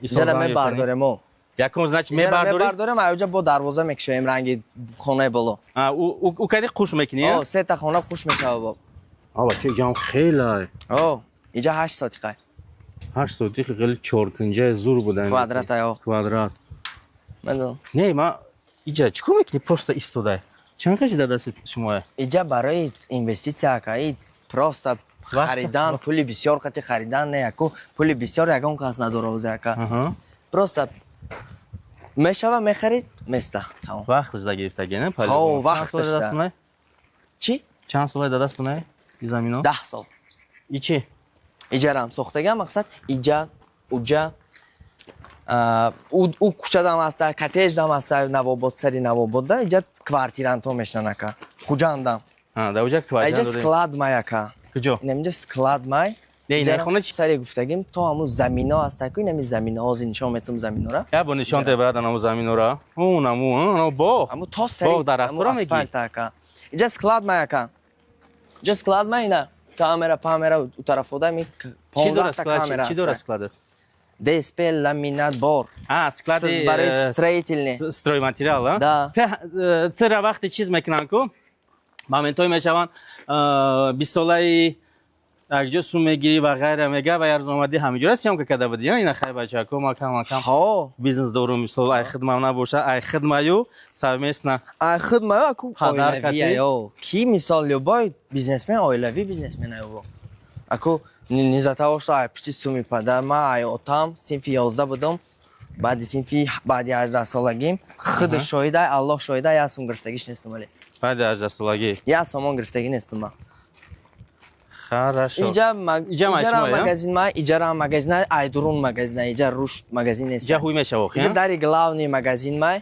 Иҷара мебардорем о. Якум, значит, мебардорӣ? Мебардорем, ай уҷа бо дарвоза мекушоем ранги хонаи боло. А, у кади қуш мекунӣ? О, сета хона қуш мешава бо. А, бача, иҷам хеле. О, иҷа 8 сотиқа. 8 сотиқи хеле чоркунҷаи зур буда. Квадрат ай, о. Квадрат. Медонам. Не, ма иҷа чӣ кор мекунӣ? Просто истодай. Чанд қаши дар дасти шумоя? Иҷа барои инвеститсия ака, просто харидан, пули бисёр қати харидан не, яку пули бисёр ягон кас надора озе ака. Просто мешава, мехарид, места. Тамом. Вақташ да гирифтаги, не? Ҳо, вақташ. Чӣ? Чанд сола дар дастунай ин замино? 10 сол. И чӣ? Иҷарам сохтагиам мақсад иҷа, уҷа. Ӯ кӯчадам ҳаста, коттеҷдам ҳаста, Навобод, сари Навободда. Иҷа квартирантҳо мешинан, ака. Хуҷандам. А, да, уҷа Иҷа квартира дорем. Склад май, ака. Куҷо? Инаминҷа склад май. Не, ина Иҷара хона чи? Сари гуфтагим, то ҳамун замино ҳаста ку, инами замино, ҳозир нишон метум заминора. Я бо нишон те, брат, анаму заминора. Он аму, анаму боғ. Ҳамун то сари Боғ, дарахтора ҳамун мегӣ? асфальт, ака. Иҷа склад май, ака. Иҷа склад май, ина. Камера, памера, у тарафода ми Чӣ дора 15 та склад? камера Чӣ дора ҳаста. склад? ДСП, ламинат, бор. А, склади Барои строительный. Стройматериал, а? Да. Тира вақте чиз мекунанд ку, моментҳое мешаванд, 20 солаи якҷо сум мегирӣ ва ғайра мега, ва ярз омадӣ ҳамиҷора съёмка карда будӣ, а? Ина хай, бачако, ма кам кам Ҳо. бизнес дорум, мисол, ай хидмам набоша, ай хидмаю совместно. А хидмаю аку Падар оилавӣ кати? Аё. Ки мисол любой бизнесмен оилавӣ бизнесмен аё. Аку не за того, что ай пушти суми падар, ма ай отам синфи 11 будам. Баъди синфи, баъди 18 солагим, худ шоҳида, Аллоҳ шоҳида, як сум гирифтагиш нестам вале. Баъди 18 солагӣ? Як сомон гирифтагӣ нестам ма. Хорошо. Иҷа Иҷа иҷара маҷмӯа, я? магазин ма, иҷара магазин ай дурун магазин, иҷа рушд магазин нест. Иҷа ҳуй мешава, Иҷа дари главный магазин май.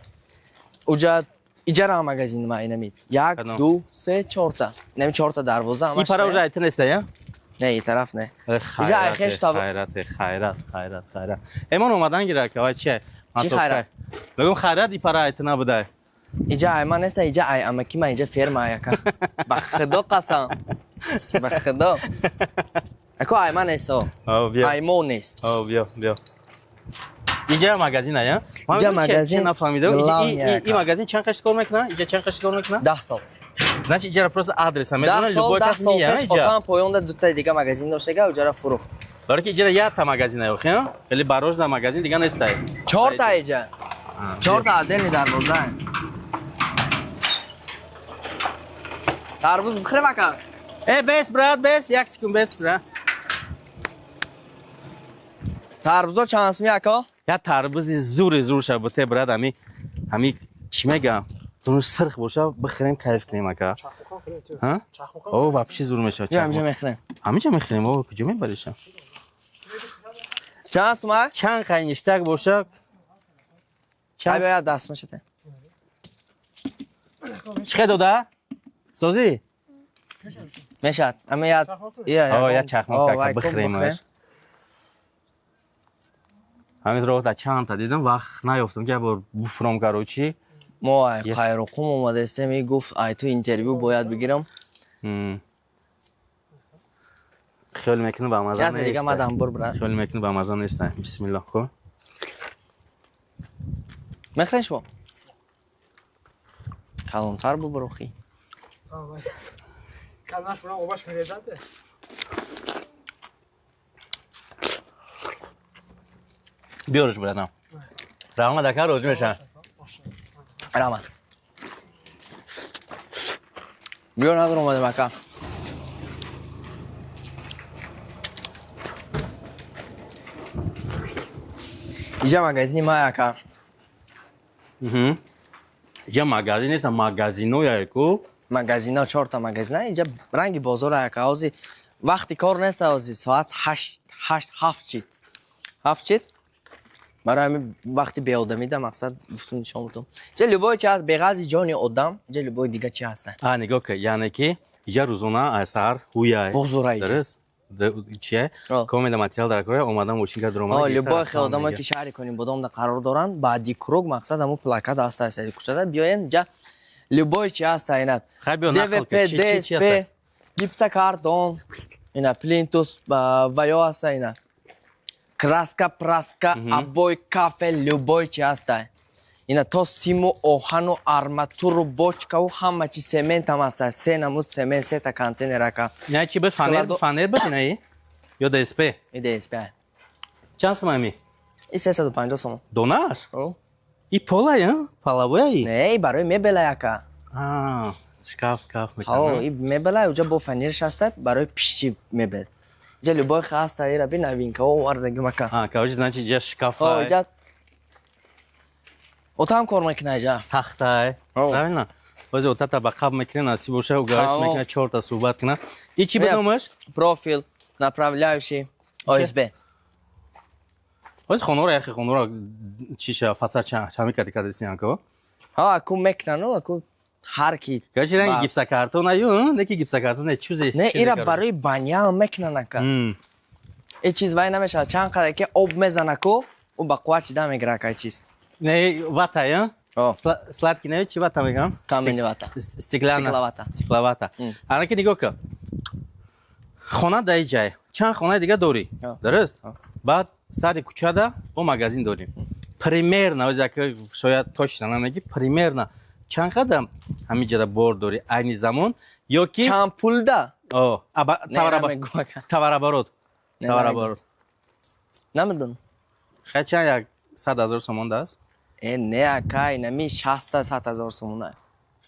Уҷа иҷара магазин май инами. Як, Кадом? ду, се, чорта. Инами чорта дарвоза И ҳамаш. пара уже айта неста, я? Не, и тараф не. Хайрат, ай хеш хайрат, хайрат, хайрат, хайрат. Эмон омадан гира, ка, вай чи? Чӣ хайрат? Мегум, хайрат, и пара айта набудай. Иҷа ай ман неста, иҷа ай амаки ман, иҷа ферма ай, ака. Ба худо қасам. Ба худо. Ако ай ман нест. О, биё. Ай мо нест. О, биё, биё. Иҷа магазин ая? Иҷа магазин, Нафаҳмидам. главный И ака. магазин чанд қаш кор мекунад? Иҷа чанд қаш кор мекунад? 10 сол. Значит, иҷара просто адреса медонад, 10 сол, любой 10 кас сол мия пеш иҷа. отам поёнда дутаи дига магазин доштага, уҷара фурӯхт. Барои ки иҷара якта магазин ая, охи, хеле барожда магазин дига нестай. Чорта иҷа. Чорта отдельный дарвоза. Тарбуз бихӯрем, ака? Э, бес, брат, бес, як секунд, бес, брат. Тарбузо чанд суми, ака? Я тарбузи зури зур ша буте, брат, ами чӣ мегам? Дунуш сирх боша, бихӯрем, кайф кунем, ака. Ҳа? О, вообще зур мешавад. Ё, ҳамиҷа мехӯрем. Ҳамиҷа мехӯрем, о, куҷо мебариша? Чанд сума? Чанд қай ништак боша? Чай биё, даст мешате. Чӣ хел дода? Созӣ? Мешад. Ами я О, я чахмоқ, ака, бихӯремаш. Ҳамин роҳ да чандта дидам, вақт наёфтам, ки як бор буфуром, короче. Мо ай Қайроқум омадаистем, и гуфт, ай ту интервю бояд бигирам. Хиёл мекунам, ба маза Ята дига мадам бур, брат. Хиёл мекунам, ба маза неста. Бисмиллоҳ ку. Мехӯрем шумо? Калонтар бубур охи. Калнаш бурам, обаш мерезад. Биёрш, братам. Раҳмат, ака, розӣ мешавам. Раҳмат. Биё, надор омадем, ака. Иҷа магазини май, ака. Иҷа магазин неста, магазинояе ку. Магазино, чорта магазина. Иҷа ранги бозор, ака. Ҳозир вақти кор нест, ҳозир соат ҳашт, ҳашт, ҳафт чид. 7 чид. Барои ҳамин вақти беодамида мақсад гуфтум, нишон будум. Иҷа любой чи ҳаст, беғази ҷони одам, иҷа любой дига чи ҳаста. А, нигоҳ ка, яъне ки иҷа рӯзона ай саҳар ҳуяй. Бозора иҷа. Дуруст? Чия? О. Комеда материал дар кора омадан, мошинка дуромада. О, любой хел одамое ки шаҳри Конибодомда қарор доранд, баъди круг мақсад ҳамун плакат ҳаста сари кӯчада, биёен, иҷа любой чи ҳаста ина. Хай, биё, нақл ДВП, ка, чи ДСП, ҳаста? гипсокартон, ина плинтус, ва ё ҳаста ина. Краска, праска, обой, кафел, любой чи ҳаста. Ина то симу оҳану арматуру бочкаву ҳама чи, цемент ҳам ҳаста. Се намуд цемент, сета контейнер, ака. Ина чи буд, фанер, фанер буд инаи? Ё ДСП? И ДСП. Чанд сум ами? И 350 сомон. Донаш? О. И полай, а? Половой? Не, и барои мебела, ака. А, шкаф, каф Ҳо, мекунам. и мебела уҷа бо фанерш ҳаста барои пишти мебел. Иҷа любой ҳаста, ира би новинкао овардагим, ака. А, короче, значит, иҷа шкаф. Ҳо, иҷа отам кор мекуна иҷа. Тахтай. О. Правильно? Бози отата ба қаб мекунӣ, насиб боша, угариш Ҳао. мекунад, чорта суҳбат кунад. И чи Не. бидомаш? Профил, направляющий, ОСБ. Ҳоз хонора, яхе хонора чиша, фасад чами кади кадисиянко. Ҳа, аку мекунану, аку ҳар ки. Гачи ранги гипсокартон аю, не ки гипсокартон, не чузе. Не, ира барои баня мекунан, ака. Э, чиз вай намешавад, чанд қадар ки об мезана ку, ӯ ба қувват чида мегира, ака, чиз. Не, вата, я? О. Сладкий не, чи вата мегам? Каменный вата. Стеклянная. Стекловата. Стекловата. Анаки нигоҳ кун. Хона дар ҷай. Чанд хонаи дига дорӣ? Ҳа. Дуруст? Ҳа. Баъд сари кӯчада бо магазин дорем. Примерно, оз як шояд точно намегӣ, примерно чанд қадам ҳамин ҷада бор дорӣ айни замон ё ки Чанд пулда? О, аба Не, товароба намегӯм, ака. Товарооборот. Не, Товарооборот. Намедонам. Хай, чанд, 100 000 сомон даст? Э, не, ака, инами 60-100 ҳазор сомона.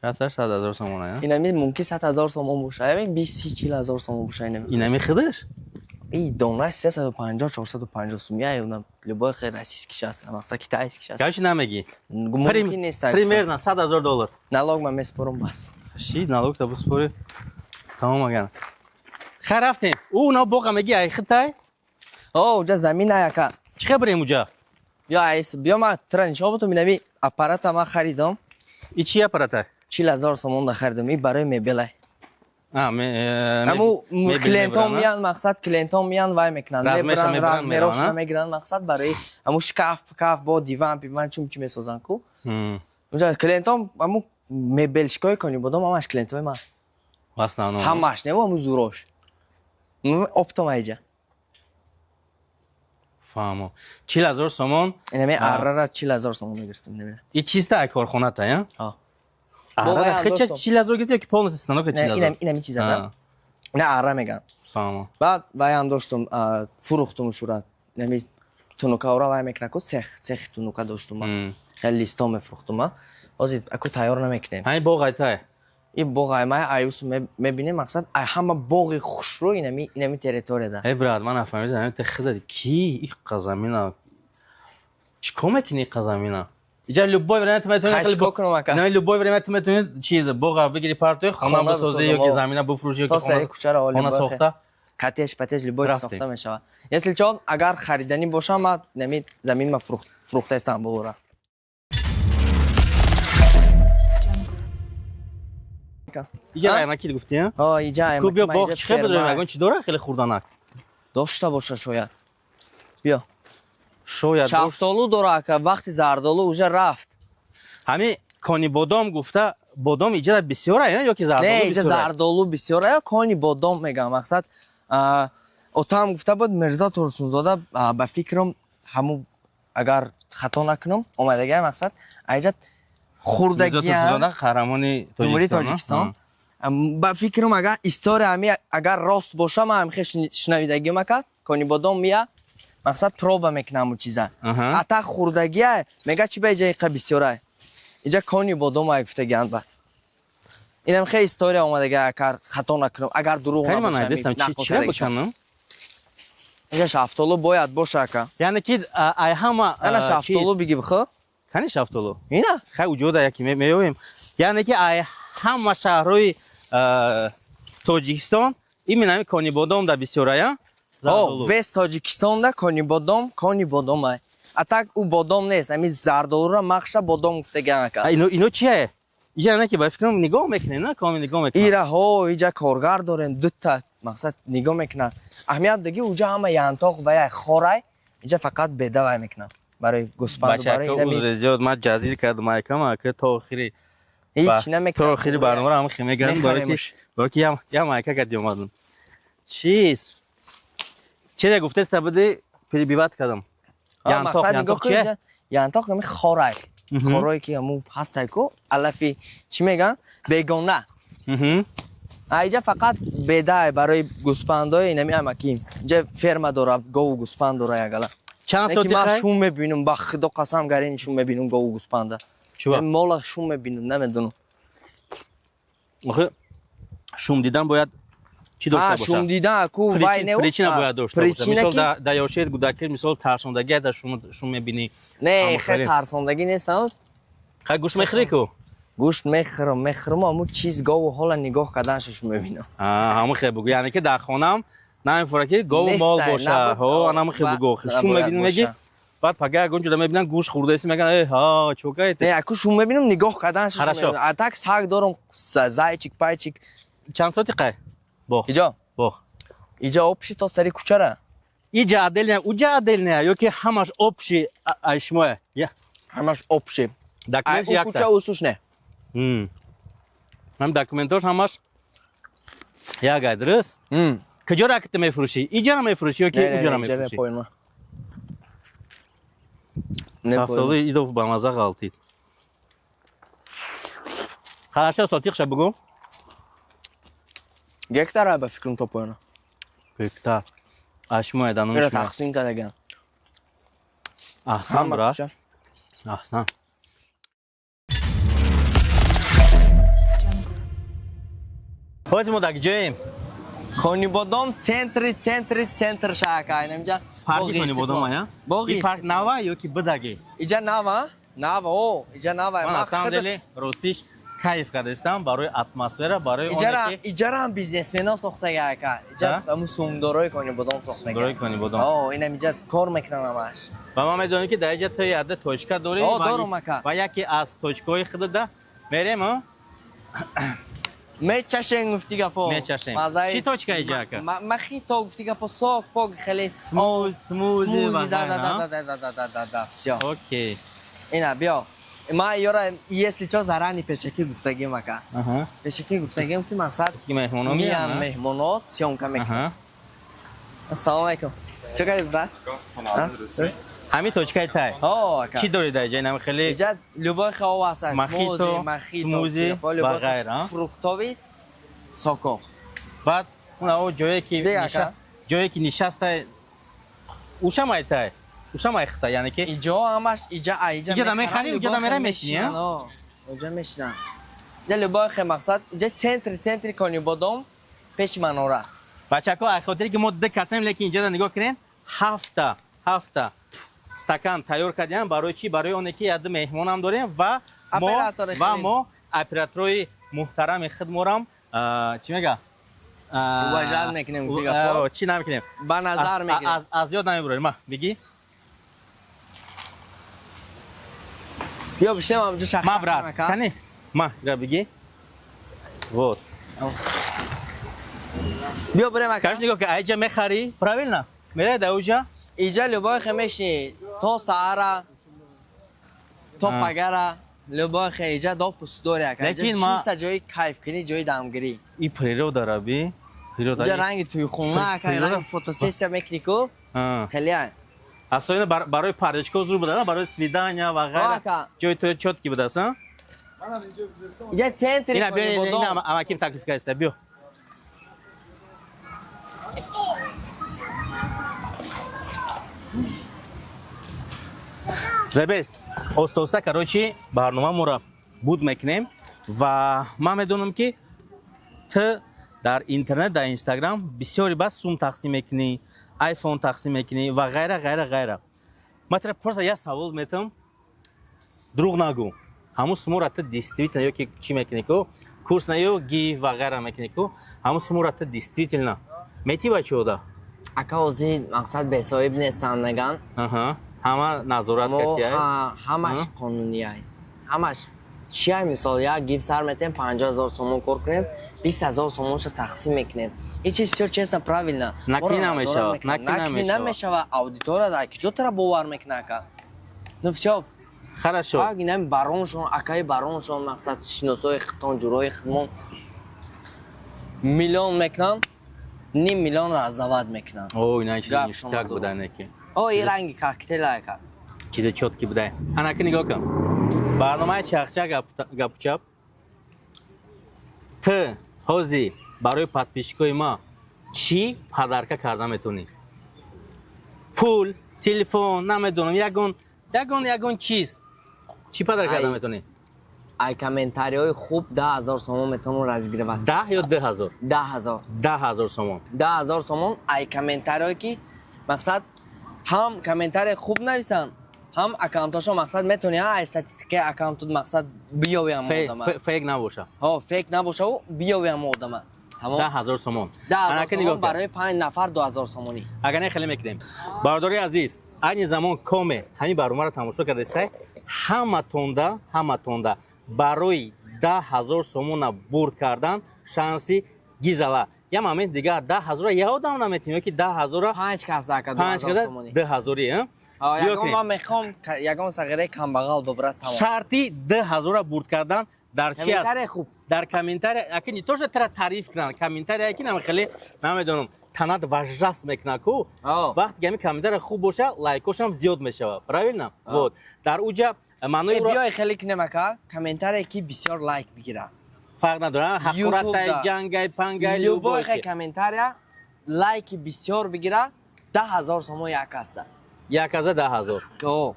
60-100 ҳазор сомон, а? Инами мумкин 100 000 сомон боша, ями 20-30-40 ҳазор сомон боша инами. Инами худаш? И донаш 350, 450 сум, я юна любой хел российский шаст, мақсад, китайский шаст. Короче, намегӣ. Мумкин нест. Примерно 100 000 доллар. Налог ма меспорам, бас. Ши, налог та биспорӣ. Тамом аган. Хай, рафтем. Ӯ на боға меги ай хитай? О, уҷа замин ай, ака. Чӣ хел бирем уҷа? Ё, айс, биё, ма тра нишон бутум, инами аппарата ма харидам. И чи аппарата? 40 000 сомон да харидам, и барои мебелай. А, ме, Аму мебел клиентон мебаранд, а? миян, мақсад, клиентон миян, вай мекунанд. Размерша мебаранд, мебаранд, размерошона мераванд, а? мегиранд, мақсад, барои аму шкаф, каф, бо диван, пиван, чум чи месозанд ку. Уҷа клиентон, аму мебелщикои кони бодом, ҳамаш клиентои ман. В основном. Ҳамаш не, аму зурош. Оптом айҷа. Фаҳмо. 40 000 сомон. Инами аррара 40 000 сомон мегирифтем, немина. И чиста ай корхоната, я? Ҳа. Аррара Бо хеча вай. 40 000 гирифти ё ки полностью станока 40 000? Инами чиза да. Ина арра меган. Фаҳмо. Баъд вайам доштум, фурӯхтум шурат. Нами тунукаора вай мекунад ку, цехи тунука доштум ман. Хеле листо мефурӯхтум ма. Ҳозир аку тайёр намекунем. Ҳамин боғ айтай. И боғ ай май аюс мебинем, мақсад, ай ҳама боғи хушрӯ инами территорияда. Эй, брат, ман нафаҳмидам, ҳамин те хида ки иққа замина. Чӣ кор мекунӣ иққа замина? Иҷа любой время ту метавонӣ Хай, чӣ кор кунам, ака? Не, любой время ту метавонӣ чиз боға бигири, партои хона Хона бисозӣ бисозам, ё ки о. замина бифурӯшӣ ё То ки сари кӯчаро оли хона бохе. сохта. Коттедж, патеж, любой Рафтем. сохта мешавад. Если чо, агар хариданӣ бошам, ман нами замин ма фурӯхта Истанбулра. Иҷа А? аймаки гуфтӣ, а? Ҳо, иҷа Ку биё, ма боғ иҷа чӣ хел бидорем? ферма. Ягон чӣ дора хеле хурданак? Дошта боша шояд. Биё. Шояд дошт. Шафтолу дора, ака, вақти зардолу уже рафт. Ҳамин кони бодом гуфта, бодом иҷа бисёр ай, ё ки зардолу Не, иҷа бисёр ай? зардолу бисёр ай, кони бодом мегам, мақсад, отам гуфта буд, Мирзо Турсунзода, ба фикрам, ҳаму, агар хато накунам, омадагиам, мақсад, айҷа Мирзо хурдагиам. Турсунзода қаҳрамони Ҷумҳурии Тоҷикистон. Тоҷикистон. Ба фикрам, агар история ҳами агар рост боша, ман ҳамихе шунавидагиам, ака, кони бодом мия, мақсад, проба мекунам ҳаму чиза. Ата хурдагиай, мега, чи ба иҷа иқа бисёрай, иҷа кони бодом ай гуфтагианд. Бад инам хе история омадага, агар хато накунам, агар дурӯғ Кани ман набошам, айдестам чи нақл чия кардагишон. биканам? Иҷа шафтолу бояд боша, ака. Яъне ки ай ҳама Ана шафтолу чиз- биги бихо. Кани шафтолу? Ина. Хай, уҷода яки меёбем. Яъне ки ай ҳама шаҳрҳои Тоҷикистон именно ҳамин кони бодом да бисёр ая? О, весь Тоҷикистонда кони бодом, кони бодом ай. А так ӯ бодом нест, ами зардолура махша бодом гуфтагиан, ака. Ино чие? Иҷа не ки ба фикрам нигоҳ мекунем, на коми нигоҳ мекунем. Ира ҳо, иҷа коргар дорем дута, мақсад, нигоҳ мекунад. Аҳамият диги, уҷа ҳама янтоқ ва яй хорай, иҷа фақат беда вай мекунад. Барои гӯспанду барои Бачака, инами узр зиёд, ман ҷазир кардам айкам, ака, то охири ҳеч намекунад. То охири барномаро ҳам хе мегардам, барои ки Мехаремш. барои ки ям майка кади омадам. Чиз чизе гуфтеста буди, перебивать кардам. Янтоқ, Мақсад, нигоҳ янтоқ кун, чие? иҷа янтоқ ами хорай. Хорое ки ҳаму ҳастай ку, алафи чӣ меган? Бегона. А иҷа фақат бедай барои гӯспандои инами амакӣ. Иҷа ферма дора, гову гӯспанд дора ягала. Чанд Не ки соти ман хай? шум мебинам, ба худо қасам, гарини шум мебинам гову гӯспанда. Чува? Мола шум мебинам, намедонам. Охи, шум дидан бояд чӣ дошта А, шум бошад? дидан ку вай не Причина бояд дошта бошад. Причина Мисол, ки да ёшед гудакир, мисол, тарсондагӣ да шум мебинӣ. Не, Ҳамон хе хеле. тарсондагӣ нестам. Хай, гӯшт мехӯрӣ ку? Гӯшт мехӯрам, мехӯрам, аммо чиз гову ҳола нигоҳ карданша шум мебинам. Ҳамон хе бугӯ. Яъне ки дар хонам намефура ки гову мол Нестай, боша. Ҳо, анам хе бугӯ. Шум набояд мебинӣ, меги боша. Баъд пага ягон ҷода мебинан, гӯшт хӯрдаеси, меган: «Э ҳа, чокаете». Не, аку шум мебинам, нигоҳ кардан. Хорошо. А так саг дорам, зайчик, пайчик. Чанд соати қай боғ? Иҷо? Боғ. Иҷо общий то сари кӯчара. Иҷа отдельная, уҷа отдельная ё ки ҳамаш общий ай шумоя? Я. Ҳамаш общий. Документ Ай якта. кӯча усуш не. Ҳам документош ҳамаш як ай, дуруст? Куҷоро акита мефурӯшӣ? Иҷара мефурӯшӣ ё ки Не, не, уҷара не, иҷа мефурӯшӣ? Поёна. Не, Шафтолуи идов ба маза ғалтид. Хорошо, сотиқша бугӯ. Гектара, ба фикрам, то поёна. Гектар. А шумо данум Ира шумо. тақсим кардаган. Аҳсан, Ҳама брат. кӯча. Аҳсан. Ҳозир мо дар ҷоем? Конибодом, центри, центри, центр шаҳака. Инамҷа Парки Конибодом ая? Боғи И парк нава ё ки бидаги? Иҷа нава? Нава, о, иҷа нава. Ман на самом деле ростиш кайф кардастам барои атмосфера, барои Иҷара, оне ки иҷара ҳам бизнесмено сохтага, ака. Иҷа аму сумдорои Конибодом сохтага. Сумдорои Конибодом. О, инам иҷа кор мекунан ҳамаш. Ва ман медонам, ки дар иҷа ту яда точка дорӣ. О, дорум, ака. Ва яке аз точкаҳои худада мерем, а? Мечашем, гуфти гапо. Мечашем. Мазаи- Чӣ точка иҷа, ака? Мохито, гуфти гапо, сок, пок, хеле. Смузи, смузи ва Смузи, да, да, ғайра, да, а? да, да, да, да, да, да, всё. Окей. Ина, биё. Ма ёра, если чо, зарани пешакӣ гуфтагим, ака. Пешакӣ гуфтагим, ки мақсад Ки меҳмоно миян меян, а? меҳмонот, съёмка мекунем. Ассалому алайкум. Чӣ кардед, брат? А? Ҳамин точкаи тай. О, ака. Чӣ дорӣ дар иҷа? Инам хеле Иҷа любой хел ҳаст. Мохито, Смузи, мохито, смузи любой ва ғайра, а? фруктовый соко. Баъд унао ҷое ки Бе, ака. ҷое ки нишастай, ушамай тай, ушамай хита, яъне ки Иҷо ҳамаш иҷа, а иҷа Иҷа да мехарӣ, любой иҷа да хел мерай мешинӣ, а? мешинан, о, иҷа мешинан. Иҷа любой хел мақсад, иҷа центри, центри Конибодом, пеши манора. Бачако, ай хотире ки мо ду касем, лекин иҷа да нигоҳ кунем, ҳафта стакан тайёр кардем. Барои чӣ? Барои оне ки яду меҳмонам дорем ва мо Оператори ва хеле. мо операторои муҳтарами худморам, чӣ мега? Уважать мекунем, гуфти гапо. Чӣ намекунем? Ба назар мегирем. Аз ёд намебурем. Ма бигӣ. Биё бишнем ҳамҷо, шахшах. Ма, брат, кани ма ира бигӣ, вот. Биё бирем, ака. Каш, нигоҳ ки, айҷа мехарӣ, правильно, мерай да уҷа. Иҷа любой хел мешинӣ то саҳара, то пагара, любой хел иҷа допуск дори, ака. Иҷа Лекин чиста ҷои кайфкунӣ, ҷои дамгирӣ. И природа раби, природа. Иҷа ранги тӯйхона, ака, Природа. ранги фотосессия мекунӣ ку, хеле ай. Асоина барои парочка зур буда, барои свидания ва ғайра. Ака. Ҷои то чёткий будааст, а? Иҷа центри Ина биё, ина. Конибодом. Амаким таклиф кардааст, биё. The best. Оста оста, короче, барномаморо буд мекунем ва ман медонам, ки ту дар интернет, дар Инстаграм бисёри баъд сум тақсим мекунӣ, айфон тақсим мекунӣ ва ғайра, ғайра, ғайра. Ман тра просто як савол метам, дурӯғ нагӯ: ҳамун сумора ту действительно ё ки чӣ мекунӣ ку, курс на ё гив ва ғайра мекунӣ ку, ҳамун сумора ту действительно метӣ бачаода? Ака, ҳозир мақсад бесоҳиб нестам, меган. Аҳа, ҳама назорат Мо кардия. Ҳамаш қонунияй, ҳамаш чия. Мисол, як гифт сар метем, 50 000 сомон кор кунем, 20 000 сомонша тақсим мекунем. Ин чиз всё честно, правильно. Накунӣ Моро намешавад, назорат мекунад. накунӣ Накунӣ намешавад. намешавад. Аудитория дар киҷо тара бовар мекунад, ака? Ну всё. Хорошо. Инами бароншон, акаи бароншон, мақсад шиносои хитон, ҷурои хидмон миллион мекунанд, ним миллион раздавать мекунанд. О, ина чизи Гап ништяк шумо. буда, неки. О, и ранги коктейла, ака. Чизи чёткий буда. Анаки, нигоҳ кун, барномаи чахча гапучап. Ту ҳозир барои подписчикои ма чӣ подарка карда метавонӣ? Пул, телефон, намедонам, ягон чиз, чӣ подарка карда Ай. метавонӣ? Ай комментариҳои хуб 10 000 сомон метавонам разыгрывать. 10 ё 2000? 10 000. 10 000 сомон. 10 000 сомон. Ай комментариҳое ки мақсад ҳам комментария хуб нависанд, ҳам аккаунтошон мақсад метавони ай статистикаи аккаунтут мақсад биёвиам одама. Фейк набоша. Ҳо, фейк набошаву биёвиам одама, тамом. 10 000 сомон. 10 000 Анаки, сомон нигоҳ кун. Барои панҷ нафар 2000 сомонӣ. Агар не, хеле мекунем, бародари азиз. Айни замон коме ҳамин барномаро тамошо кардастай, ҳаматонда, ҳаматонда барои 10 000 сомона бурд кардан шанси гизала. Я момент дигар 10 000-ра я одам наметем ё ки 10 000-ра Панҷ кас дака. Панҷ каса 2000-и. Ягон ман мехоҳам ягон сағираи камбағал бибрад, тамом. Шарти 2000-ра бурд кардан дар чи аст? Комментария хуб. Дар комментария, аки не то что тара таъриф кунанд, комментария ки нам хеле намедонам, танат важас мекунад ку. Вақте ки ҳамин комментария хуб боша, лайкошам зиёд мешавад, правильно? Вот дар уҷа маънои Э, биёй хеле кунем, ака, комментарие ки бисёр лайк бигира. Фарқ надорад, ҳақоратай, ҷангай, пангай. Любой хе комментария лайки бисёр бигира, 10 000 сомон як аста. Як аза 10 000.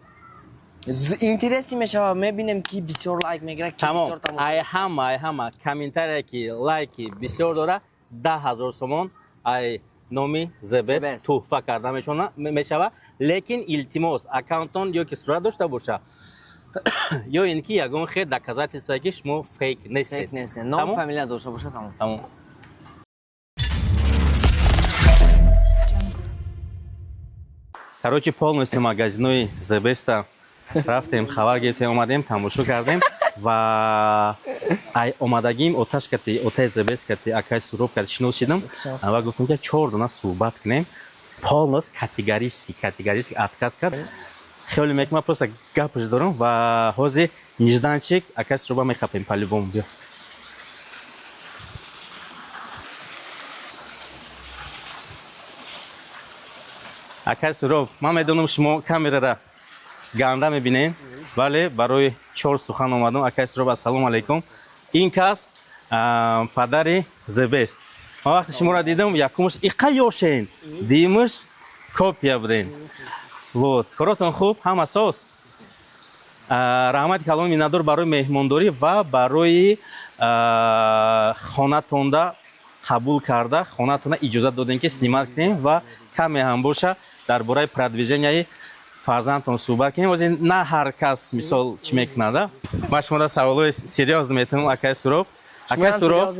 Интереси мешава, мебинем ки бисёр лайк мегира, ки Тамом. бисёр тамошо. Ай ҳама комментария ки лайки бисёр дора, 10 000 сомон ай номи Зебес Зебес. туҳфа карда мешава. Лекин илтимос, аккаунтон ё ки сурат дошта боша, ё ин ки ягон хел доказательство, ки шумо фейк нестед. Фейк нест, ном, Тамом? фамилия дошта боша, тамом. Тамом. Короче, полностью магазинои Зебеста рафтем, хабар гирифтем, омадем, тамошо кардем ва ай омадагим оташ кати, отаи Зебест кати, акай Суроб кати шинос шидам ва гуфтем, ки чор дона суҳбат кунем. Полностью категорически отказ кард. Хеле мекунам, просто гапш дорам ва ҳозир нежданчик акай Суроба мехапем по-любому. Биё. Акай Суроб, ман медонам, шумо камерара ганда мебинед, вале барои чор сухан омадам. Акай Суроб, ассалому алайкум. Ин кас падари Зебест. Ман вақте шуморо дидам, якумш иқа ёшен, дуюмаш копия будем. Вот коротон хуб, ҳама соз. Раҳмати каломи миннатдор барои меҳмондорӣ ва барои хонатонда қабул карда, хонатона иҷозат додем, ки снимать кунем ва каме ҳам боша дар бораи продвиженияи фарзандтон суҳбат кунем. Ози на ҳар кас мисол чӣ мекунада. Ман шуморо саволҳои серьёз метавонам, акай Суроб. Акай Суроб,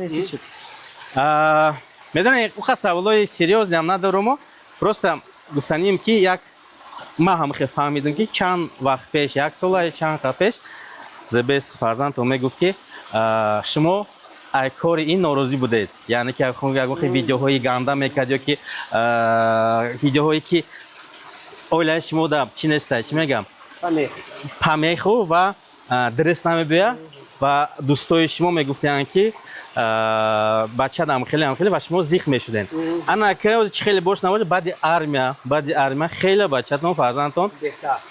медонед, уқа саволҳои серьёзниам надорум, просто гуфтаним, ки як ман ҳам хел фаҳмидам, ки чанд вақт пеш, як сола чанд вақт пеш, Зебес фарзандтон мегуфт, ки шумо ай кори ин норозӣ будед, яъне ки ягон хел видеоҳои ганда мекард ё ки видеоҳое ки оилаи шумо да чӣ нестай, чӣ мегам, памеху ва дуруст намебиёяд. Ва дӯстои шумо мегуфтанд, ки бачадам хеле ҳам хеле, ва шумо зиқ мешудем. Ана ки чӣ хеле бош набошад, баъди армия хеле бачатон, фарзандтон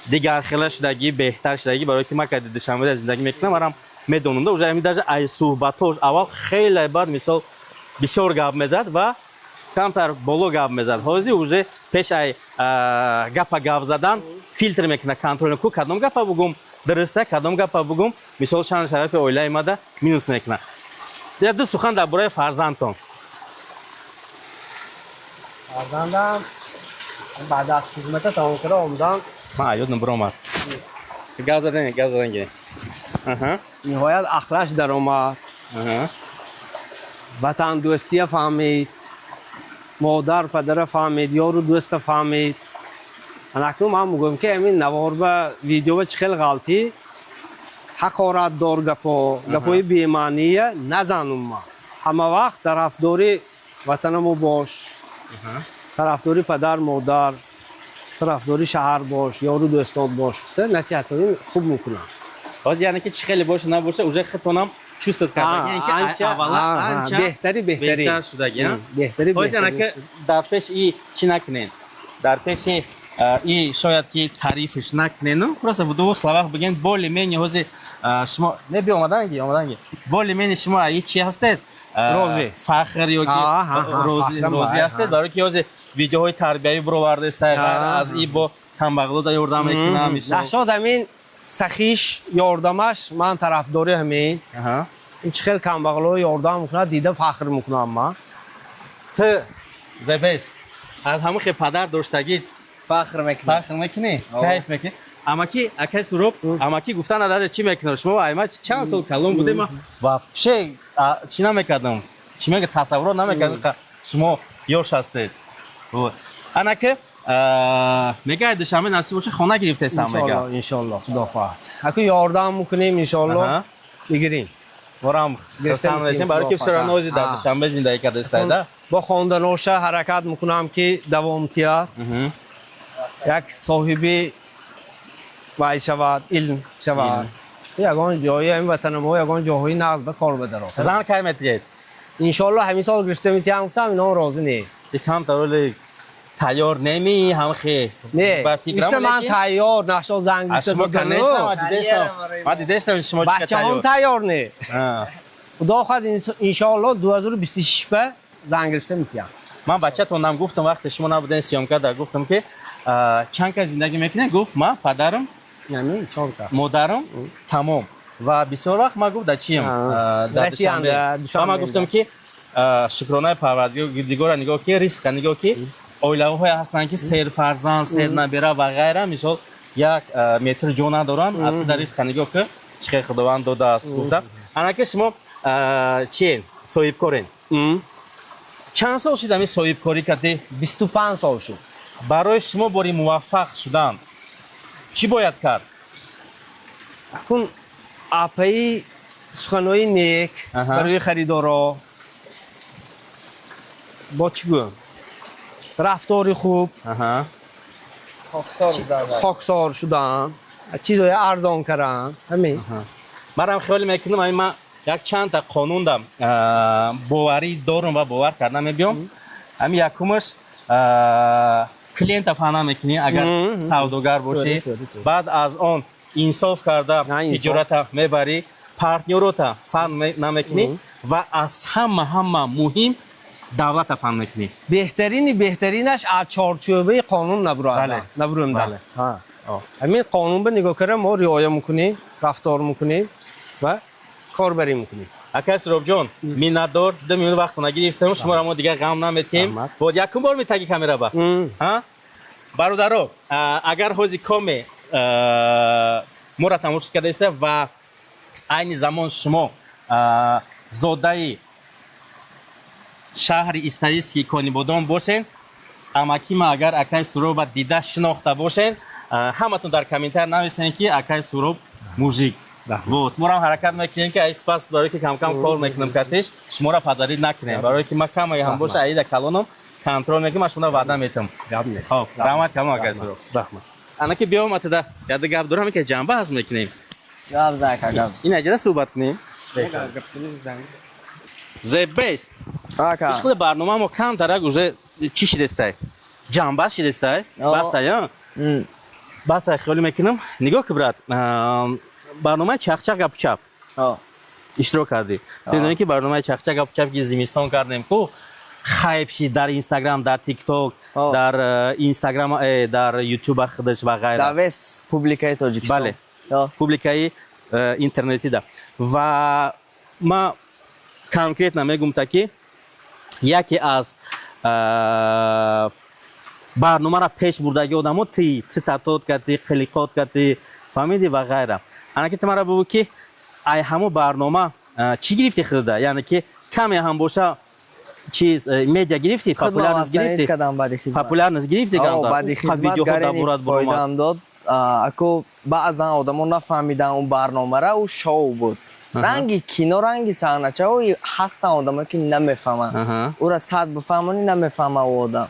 дигар хела шудагӣ, беҳтар шудагӣ. Барои ки ман кади Душанбеда зиндагӣ мекунам, марам медонам да, уже ҳамин даже ай суҳбатҳош аввал хеле баъд мисол бисёр гап мезад ва камтар боло гап мезад. Ҳозир уже пеш ай гапа гап задан филтр мекунад, контрол ку, кадом гапа бугум дуруста, кадом гапа бугум мисол шаъну шарафи оилаи мада минус мекунад. Я ду сухан дар бораи фарзандтон. Фарзандам баъд аз хизмата тамом карда омадам. Ман аёдам биромад, гап задан, гап задан гирем. Аҳа. Ниҳоят ақлаш даромад. Ватандӯстия фаҳмид, модар падара фаҳмид, ёру дӯста фаҳмид. Анакнун ман мегӯям, ки ҳамин наворба, видеоба чӣ хел ғалтӣ, ҳақоратдор гапо, гапои бемаъния назанум. Ман ҳама вақт тарафдори ватанамо бош, тарафдори падар модар, тарафдори шаҳар бош, ёру дӯстон бош гуфта насиҳатҳои хуб мекунам. Ҳозир яъне ки чӣ хеле боша набоша, уже худтонам чувствовать карда, яъне ки анча аввала анча беҳтари, беҳтари. Беҳтар шудаги, а? Беҳтари. Ҳозир яъне ки дар пеш и чӣ накунед, дар пеши и шояд ки таърифш накунену, просто в двух словах бигӯед, более менее ҳозир шумо не би омаданги, омаданги, более менее шумо и чӣ ҳастед? Розӣ. Фахр ё ки розӣ, фахрам розӣ ба, ҳастед, барои ки ҳозир видеоҳои тарбиявӣ бировардаистай, ғайр аз и бо камбағлода ёрдам мекунам, мисол. Нашод ҳамин сахиш, ёрдамаш, ман тарафдори ҳамин. Ин чӣ хел камбағло ёрдам мекунад, дида фахр мекунам ман. Ту Зебест аз ҳамон хел падар доштагӣ Фахр мекунам. Фахр мекунӣ, кайф мекунӣ. Амаки, акай Суроб, амаки гуфта надара, чӣ мекунам? Шумо айма чанд сол калон будем, ма вообще чӣ намекардам, чӣ мега, тасаввурот намекардам, шумо ёш ҳастед. Вот. Анаки Мега, Душанбе насиб боша, хона гирифтесам, мега. Иншолло, иншолло, худо хоҳад. Аку ёрдам мекунем, иншолло. Мегирем. Борам хурсанд мешем, барои ки худо всё равно хоҳад. ози дар Душанбе зиндагӣ кардастай, да? Бо хонданоша ҳаракат мекунам, ки давом тиҳад. Як соҳиби вай шавад, илм шавад. Ягон ҷои ҳамин ватана мо, ягон ҷоҳои нағз ба кор бадарод. Зан кай метиҳед? Иншолло, ҳамин сол гирифта метиҳам, гуфтам, ино розӣ не. Икам тароли тайёр неми ҳамхе? Не, ба фикрам, ишта ман лекин- тайёр нашо, занг Аз шумо, конечно, ман дидестам, ман дидестам, шумо чӣ бачаҳом тайёр. Тайёр не. Худо хоҳад, иншоалло, 2026 ба занг гирифта метиҳам. Ман бачатонам гуфтам, вақте шумо набуден, съёмка да гуфтам, ки чанд кас зиндагӣ мекунед? Гуфт: ман, падарам, Ҳамин чор кас. модарам, тамом. Ва бисёр вақт ман гуфт, да чием, дар Россиянда, Душанбе. Ва ман Душанбе. гуфтам, ки шукронаи Парвардигора, нигоҳ ки ризқа, нигоҳ ки оилаҳое ҳастанд, ки серфарзанд, сернабера ва ғайра, мисол, як метр ҷо надоранд. Дар ризқа нигоҳ ки чӣ хел Худованд додааст, гуфта. Анаки шумо чиен, соҳибкорен. Чанд сол шуд ҳамин соҳибкорӣ кардӣ? 25 сол шуд. Барои шумо бори муваффақ шудан чӣ бояд кард? Акун апаи суханои нек барои харидоро, бо чӣ гӯям, рафтори хуб, Хоксор будан. Хоксор шудан, чизҳои арзон кардан, ҳамин. Манам хиёл мекунам, ҳамин ман як чандта қонундам боварӣ дорум ва бовар карда мебиём. Ҳамин якумаш, клиента фаҳм намекунӣ, агар савдогар бошӣ. Тӯри, тӯри, тӯри. Баъд аз он инсоф карда На, инсоф. тиҷората мебарӣ, партнёрота фаҳм намекунӣ ва аз ҳама муҳим давлата фаҳм мекунӣ. Беҳтарини беҳтаринаш аз чорчӯбаи қонун набурад, набурӯмда. Ҳамин қонун ба нигоҳ карда, мо риоя мекунем, рафтор мекунем ва корбарӣ мекунем. Акай Суробҷон, миннатдор, 2 минут вақтона гирифтам, шуморо мо дигар ғам наметем. Раҳмат. Бод якум бор метаги камера ба. Ҳа? Бародаро, агар ҳози коме моро тамошо кардаиста ва айни замон шумо зодаи шаҳри исторический Конибодом бошен, амакима агар акай Суроба дида шинохта бошен, ҳаматон дар комментар нависен, ки акай Суроб мужик. Вот морам ҳаракат мекунем, ки ай спас, барое ки камкам кор мекунем катиш, шуморо падарӣ накунем, барое ки ма камае ҳам боша, аида калоном контрол мекунем, ман шуморо ваъда метам. Гап нест. Хоб, раҳмат калон, акай Суроб. Раҳмат. Анаки биём, атада яда гап дорам, ки ҷанба ҳаз мекунем. Гап за, ака, гап за. Ин аҷада суҳбат кунем. The best. Ака. Ишқили, барнома мо камтарак уже чӣ шидестай, ҷанба шидестай. Басай, а? Басай, хиёлӣ мекунам. Нигоҳ ки, брат, барномаи «Чақчақ гапу чап» иштирок кардӣ. Медонӣ, ки барномаи «Чақчақ гапу чап», ки зимистон кардем ку, хайп шид дар Инстаграм, дар Тикток, дар Инстаграм, дар Ютуба худаш ва ғайра. Дар весь публикаи Тоҷикистон. Бале. Публикаи интернетида. Ва ма конкретно мегум, та ки яке аз барномаро пеш бурдаги одамо ти, цитатот кардӣ, қилиқот кардӣ, фаҳмидӣ, ва ғайра. Анаки ту мара бигӯ, ки ай ҳамо барнома чӣ гирифти худда, яъне ки каме ҳам боша чиз, медиа гирифтӣ, популярность гирифтӣ? Кардам баъди хизмат. Популярность гирифтӣ? Баъди хизмат гарени фоидаам дод. Аку баъзан одамо нафаҳмидан, он барномара ӯ шоу буд, ранги кино, ранги саҳначао. Ҳастан одамое, ки намефаҳманд, ӯра сад бифаҳмонӣ, намефаҳма ӯ одам.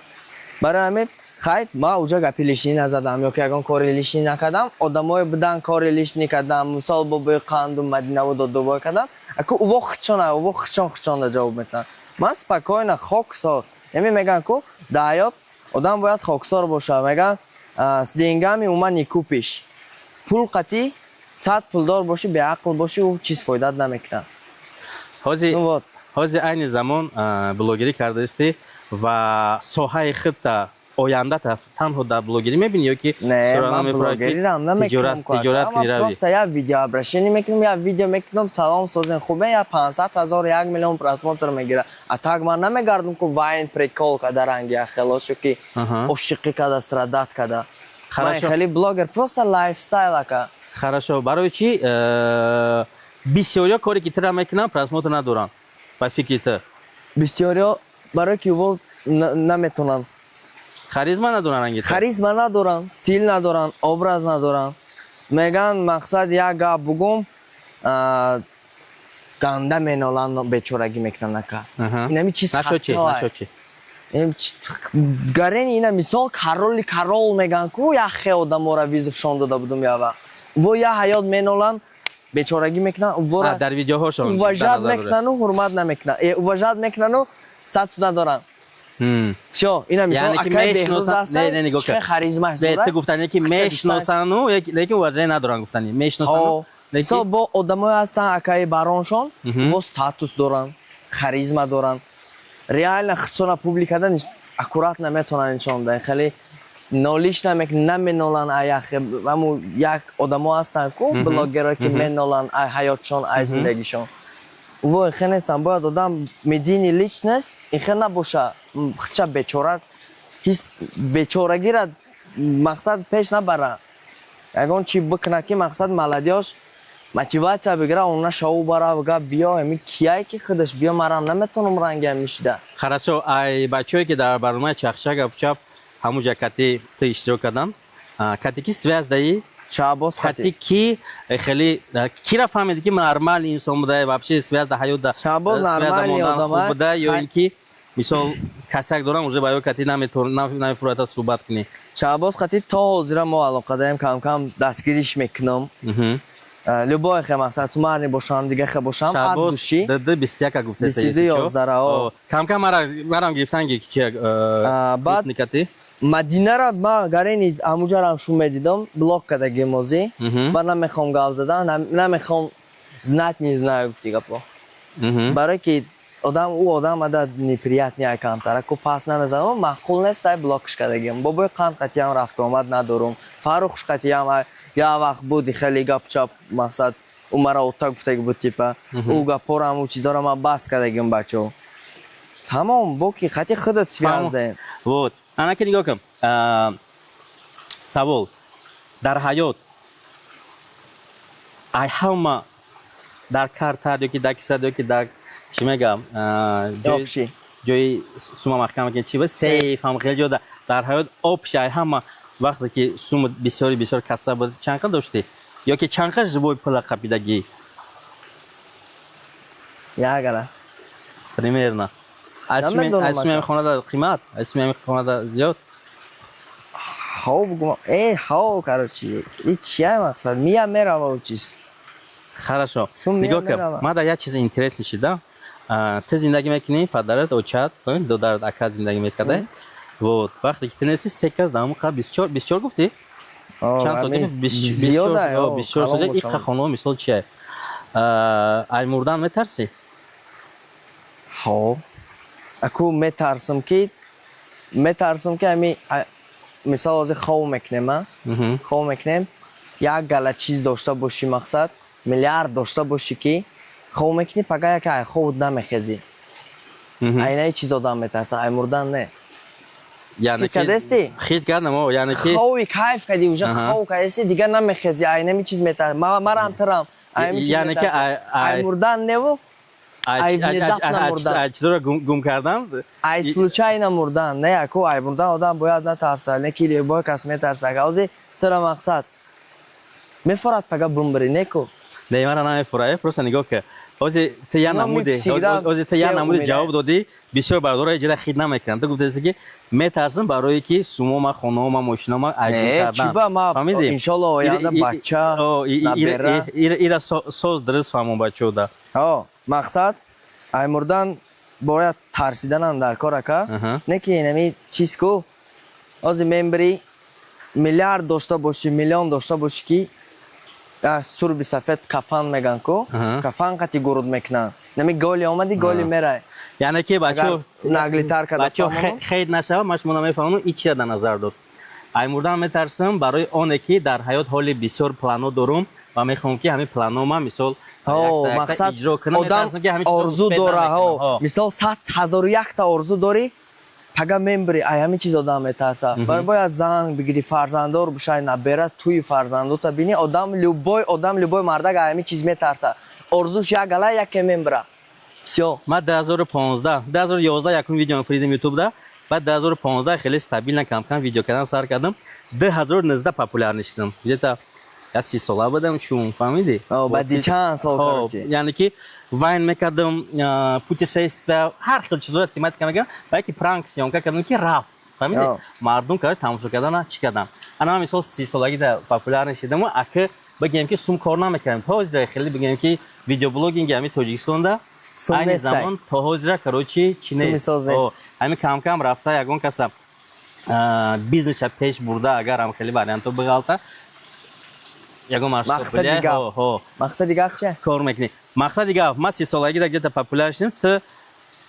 Барои ҳамин, хайр, ман уҷа гапи лишний назадам ё ки ягон кори лишний накардам. Одамое будан, кори лишний кардам, мисол, бобои қанду Мадинаву додубой кардам. Аку уво хичона, уво хичон хичонда ҷавоб метаванд. Ман спокойно, хоксор. Яъне мегӯянд ку, дар ҳаёт одам бояд хоксор бошад. Мегӯянд: «С деньгами ума не купишь». Пул қатӣ сад пулдор бошӣ, беақл бошӣ, ӯ чиз фоидат намекунад. Ҳози Ну вот. Ҳози айни замон блогерӣ кардаистӣ ва соҳаи худта, ояндата танҳо дар блогерӣ мебинӣ ё ки Не, сурона ман мефурад, ки блогерирам намекунам. тиҷорат кунӣ, равӣ? Просто як видеообращение мекунам, як видео мекунам: «Салом, созен, хубе», як 500 000, 1 миллион просмотр мегирад. А так ман намегардам ку вайн, прикол када, ранги яхелошо, ки ошиқӣ када, страдать када. Ман Хорошо. хеле блогер, просто лайфстайл, ака. Хорошо, барои чӣ бисёриё коре ки тира мекунанд, просмотр надоранд, ба фикри ту? Бисёриё барое ки во наметонанд. Харизма надоран ранги ту? Харизма надоранд, стиль надоранд, образ надоранд. Меган, мақсад, як гап бугум, ганда меноланд, бечорагӣ мекунанд, ака. Инами чиз Нашо чи? хатоа. Нашо чи? Гарен, ина мисол, кароли карол меган ку, як хе одамора вызов шон дода будум я вақт. Во я ҳаёт меноланд, бечорагӣ мекунанд, вора Дар видеоҳошон дар уважать назар доред. мекунану ҳурмат намекунанд. Уважать мекунану статус надоранд. Всё, ина мисол, Яъне ки акай Беҳрӯз мешиносанд, не, не, нигоҳ чӣ кун. харизма. Не, ту гуфтани ки мешиносану, лекин уважение надоранд, гуфтани мешиносану, Мисол, лекин бо одамое ҳастанд, акаи бароншон, бо статус доранд, харизма доранд, реально худшона публикада аккуратно метавонанд нишон диҳанд, хеле нолиш намекунанд, наменоланд. Аях ҳаму як одамо ҳастанд ку, блогеро, ки меноланд ай ҳаётшон, ай зиндагишон. Во ихе нестанд. Бояд одам медийный личность ихе набоша, худша бечора ҳис, бечорагира мақсад пеш набара, ягон чи бикунад, ки мақсад молодёжь мотивация бигира, она шоу бара, бага биё, ами кияй ки худаш биё, марам наметавонам ранги ами шида. Хорошо, ай бачаҳое, ки дар барномаи Чахча гапчап ҳамуҷа кати ту иштирок кардам, кати ки связь даи? Шаҳбоз. Кати хати ки хеле кира фаҳмиди, ки нормальный инсон буда, вообще связь да ҳаёт да Шаҳбоз связь да нормальный мондан одам, хуб а? буда ё ин ки мисол касак дорам, уже ба ё кати намефурата суҳбат кунӣ? Шаҳбоз хати то ҳозира мо алоқа даем, камкам дастгириш мекунам. Любой хе, мақсад, сумарни бошам, дига хе бошам, ад Шаҳбоз души. ДД 21 гуфта. 22 11, о. Камкам марам гирифтан ки чи Баъд кати. Мадинара ма гарени ҳамуҷарам шу медидам, блок кардагим озӣ. Ба намехоҳам гап задан, намехоҳам знать, не знаю, гуфти гапо. Барое ки одам, ӯ одам ада неприятный, ай камтара ку пас намезанам, маъқул нест, ай блокш кардагим. Бобои қанд қатиям рафту омад надорум, Фаррух қатиям як вақт буди, хеле гапчап, мақсад, ӯ мара ота гуфтаги буд, типа ӯ гапорам, ӯ чизоро ман бас кардагим, бачо, тамом, боки хати худат связь даем. Вот ана ки нигоҳ кун. Савол: дар ҳаёт ай ҳама дар картат ё ки дар кисат ё ки дар чӣ мегам, Общий. ҷои сума маҳкам ки чи буд, сейф, ҳам хеле ҷо дар ҳаёт общий, ай ҳама вақте ки сума бисёри бисёр каса буд, чанд қад доштӣ ё ки чанд қад живой пула қапидагӣ? Ягара. Примерно аз Намедонам, суми ака. хонада қимат, аз суми хонада зиёд. Ҳаво бугум, э ҳаво, короче, и чия, мақсад, мия мерава ӯ чиз. Хорошо. Сум Нигоҳ кун. мерава. Ман дар як чизи интересный шида. Ту зиндагӣ мекунӣ, падарат, очат, додарат, акат зиндагӣ мекарда. Вот вақте ки ту нести, се кас дар ҳамон қад 24, 24 гуфтӣ, чанд сол? Зиёда. 24 сол иқа хонаҳо, мисол, чия? Ай мурдан метарсӣ? Ҳо, аку метарсам, ки ами мисол ҳозир хов мекунем, а хов мекунем, як гала чиз дошта бошӣ, мақсад, миллиард дошта бошӣ, ки хов мекунӣ, пага яке ай ховут намехезӣ. Айнаи чиз одам метарса, ай мурдан не. Яъне Хит кардести? Хит кардам, о, яъне ки Хови кайф кардӣ уже. Аҳа. Хов кардести, дигар намехезӣ, айнами чиз метарса, марам тирам, айнами чиз Яъне ки метарсам. Ай мурдан неву, ай внезапно мурдан. Ай чизоро гум кардан. Ай случайно мурдан не, аку ай мурдан одам бояд натарса, не ки любой кас метарса. Ҳозир тира, мақсад, мефорад пага бумбри, неку? Не, мара намефурае, просто нигоҳ ка, ҳозир ту я Ну, намуди всегда ҳозир ту я все намуди умирают. ҷавоб додӣ, бисёр бардора иҷода хит намекунанд. Ту гуфтаси, ки метарсам, барое ки сумома, хонаома, мошинома ай гум Не, кардан. чиба ма, Фаҳмидӣ? иншолло, оянда бача, набера. Ира соз дуруст фаҳмон, бачаода. Ҳо, мақсад, ай мурдан бояд тарсиданам дар кор, ака. Не ки инами чиз ку, ҳозир мембри, миллиард дошта бошӣ, миллион дошта бошӣ, ки сурби сафед кафан меган ку, кафан қати гуруд мекунанд, нами голи омади, голи мерай. Яъне ки, бачо, Агар наглитар карда бачо, фаҳмонам. Хейт нашава, ман шумо намефаҳмонам, и чира дар назар дошт. Ай мурдан метарсам барои оне ки дар ҳаёт ҳоли бисёр плано дорум ва мехоҳам, ки ҳамин планома, мисол, Ҳо, якта якта мақсад, иҷро кунам. одам Метарсам, ки ҳамин чизро орзу успеть дора. намекунам. Ҳо, мисол, 100 001-та орзу дорӣ, пага мембри, ай ҳамин чиз одам метарса. Бояд зан бигирӣ, фарзанддор бишай, набера, туи фарзандота бинӣ. Одам, любой одам, любой мардак ай ҳамин чиз метарса, орзуш як гала, яке мембра, всё. Ман 2015, 2011 якум видео фуридим ютубда. Баъд 2015 хеле стабильно камкам видео кардан сар кардам. 2019 популярный шудам, где-то я 30 сола будам, чун фаҳмидӣ. О, баъди чанд сол, короче. Яъне ки вайн мекардам, путешествия, ҳар хел чизоро тематика мекардам ва яки пранк съёмка кардам, ки рафт, фаҳмидӣ. Мардум, короче, тамошо кардана чӣ кардам. Ана ман, мисол, 30 солагида популярный шудаму ака бигем, ки сум кор намекардам. То ҳозира хеле бигем, ки видеоблогинги ҳами Тоҷикистонда Сум айни нестай. замон то ҳозира, короче, чӣ Суми нест. соз нест. О, ҳамин камкам рафта, ягон каса бизнеса пеш бурда, агар ҳам хеле варианто биғалта, ягон масштаб Мақсади биле, гап. ҳо. Мақсади гап чи? Кор мекунӣ. Мақсади гап, ман 30 солагида где-то популяр шудем, ту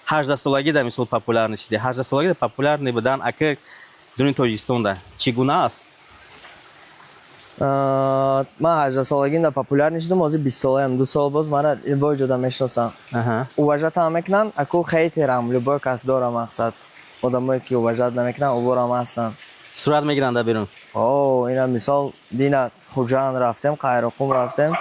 18 солагида, мисол, популярный шудӣ. 18 солагида популярный будан, ака, дуни Тоҷикистонда чӣ гуна аст? Ман 18 солагида популярный шудам, ҳозир 20 солаям, 2 сол боз мара любой ҷода мешиносам. Уважать ам мекунанд, аку хейтерам любой кас дора, мақсад. Одамое ки уважать намекунанд, оборам ҳастанд. Сурат мегиранд дар берун? О, ина мисол дина Хуҷанд рафтем, Қайроқум рафтем.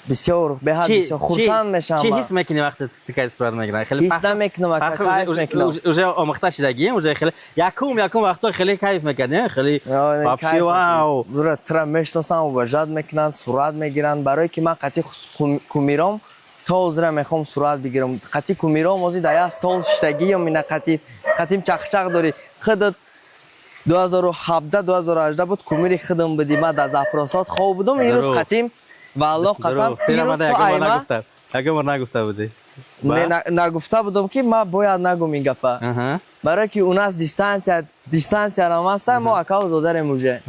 Бисёр, беҳад бисёр хурсанд мешавам. Чӣ Ман. ҳис мекунӣ, вақте тикай сурат мегиранд? Хеле Ҳис фахр- намекунам, ака, фахр кайф мекунам. Уже омӯхта шудагӣ, уже хеле якум вақто хеле кайф мекардӣ, хеле вообще Кайф. вау. Бура, тура мешиносам, уважать мекунанд, сурат мегиранд. Барое ки ман қатъи кумиром то ҳозира мехоҳам сурат бигирам. Қатъи кумиром ҳозир дар як стол шиштагӣ ё мина қатъи қатъим чақчақ дорӣ. Худат 2017, 2018 буд, кумири худам будӣ. Ман дар запросот хоб будам. Ирӯз Дурӯғ. қатъим, валлоҳ қасам, Дурӯғ. ирӯз Тира ту ягон бор айма нагуфта. Ягон бор нагуфта будӣ. Не, нагуфта будам, ки ман бояд нагум ин гапа. Барое ки у нас дистанция рам аста, мо акаву додарем уже.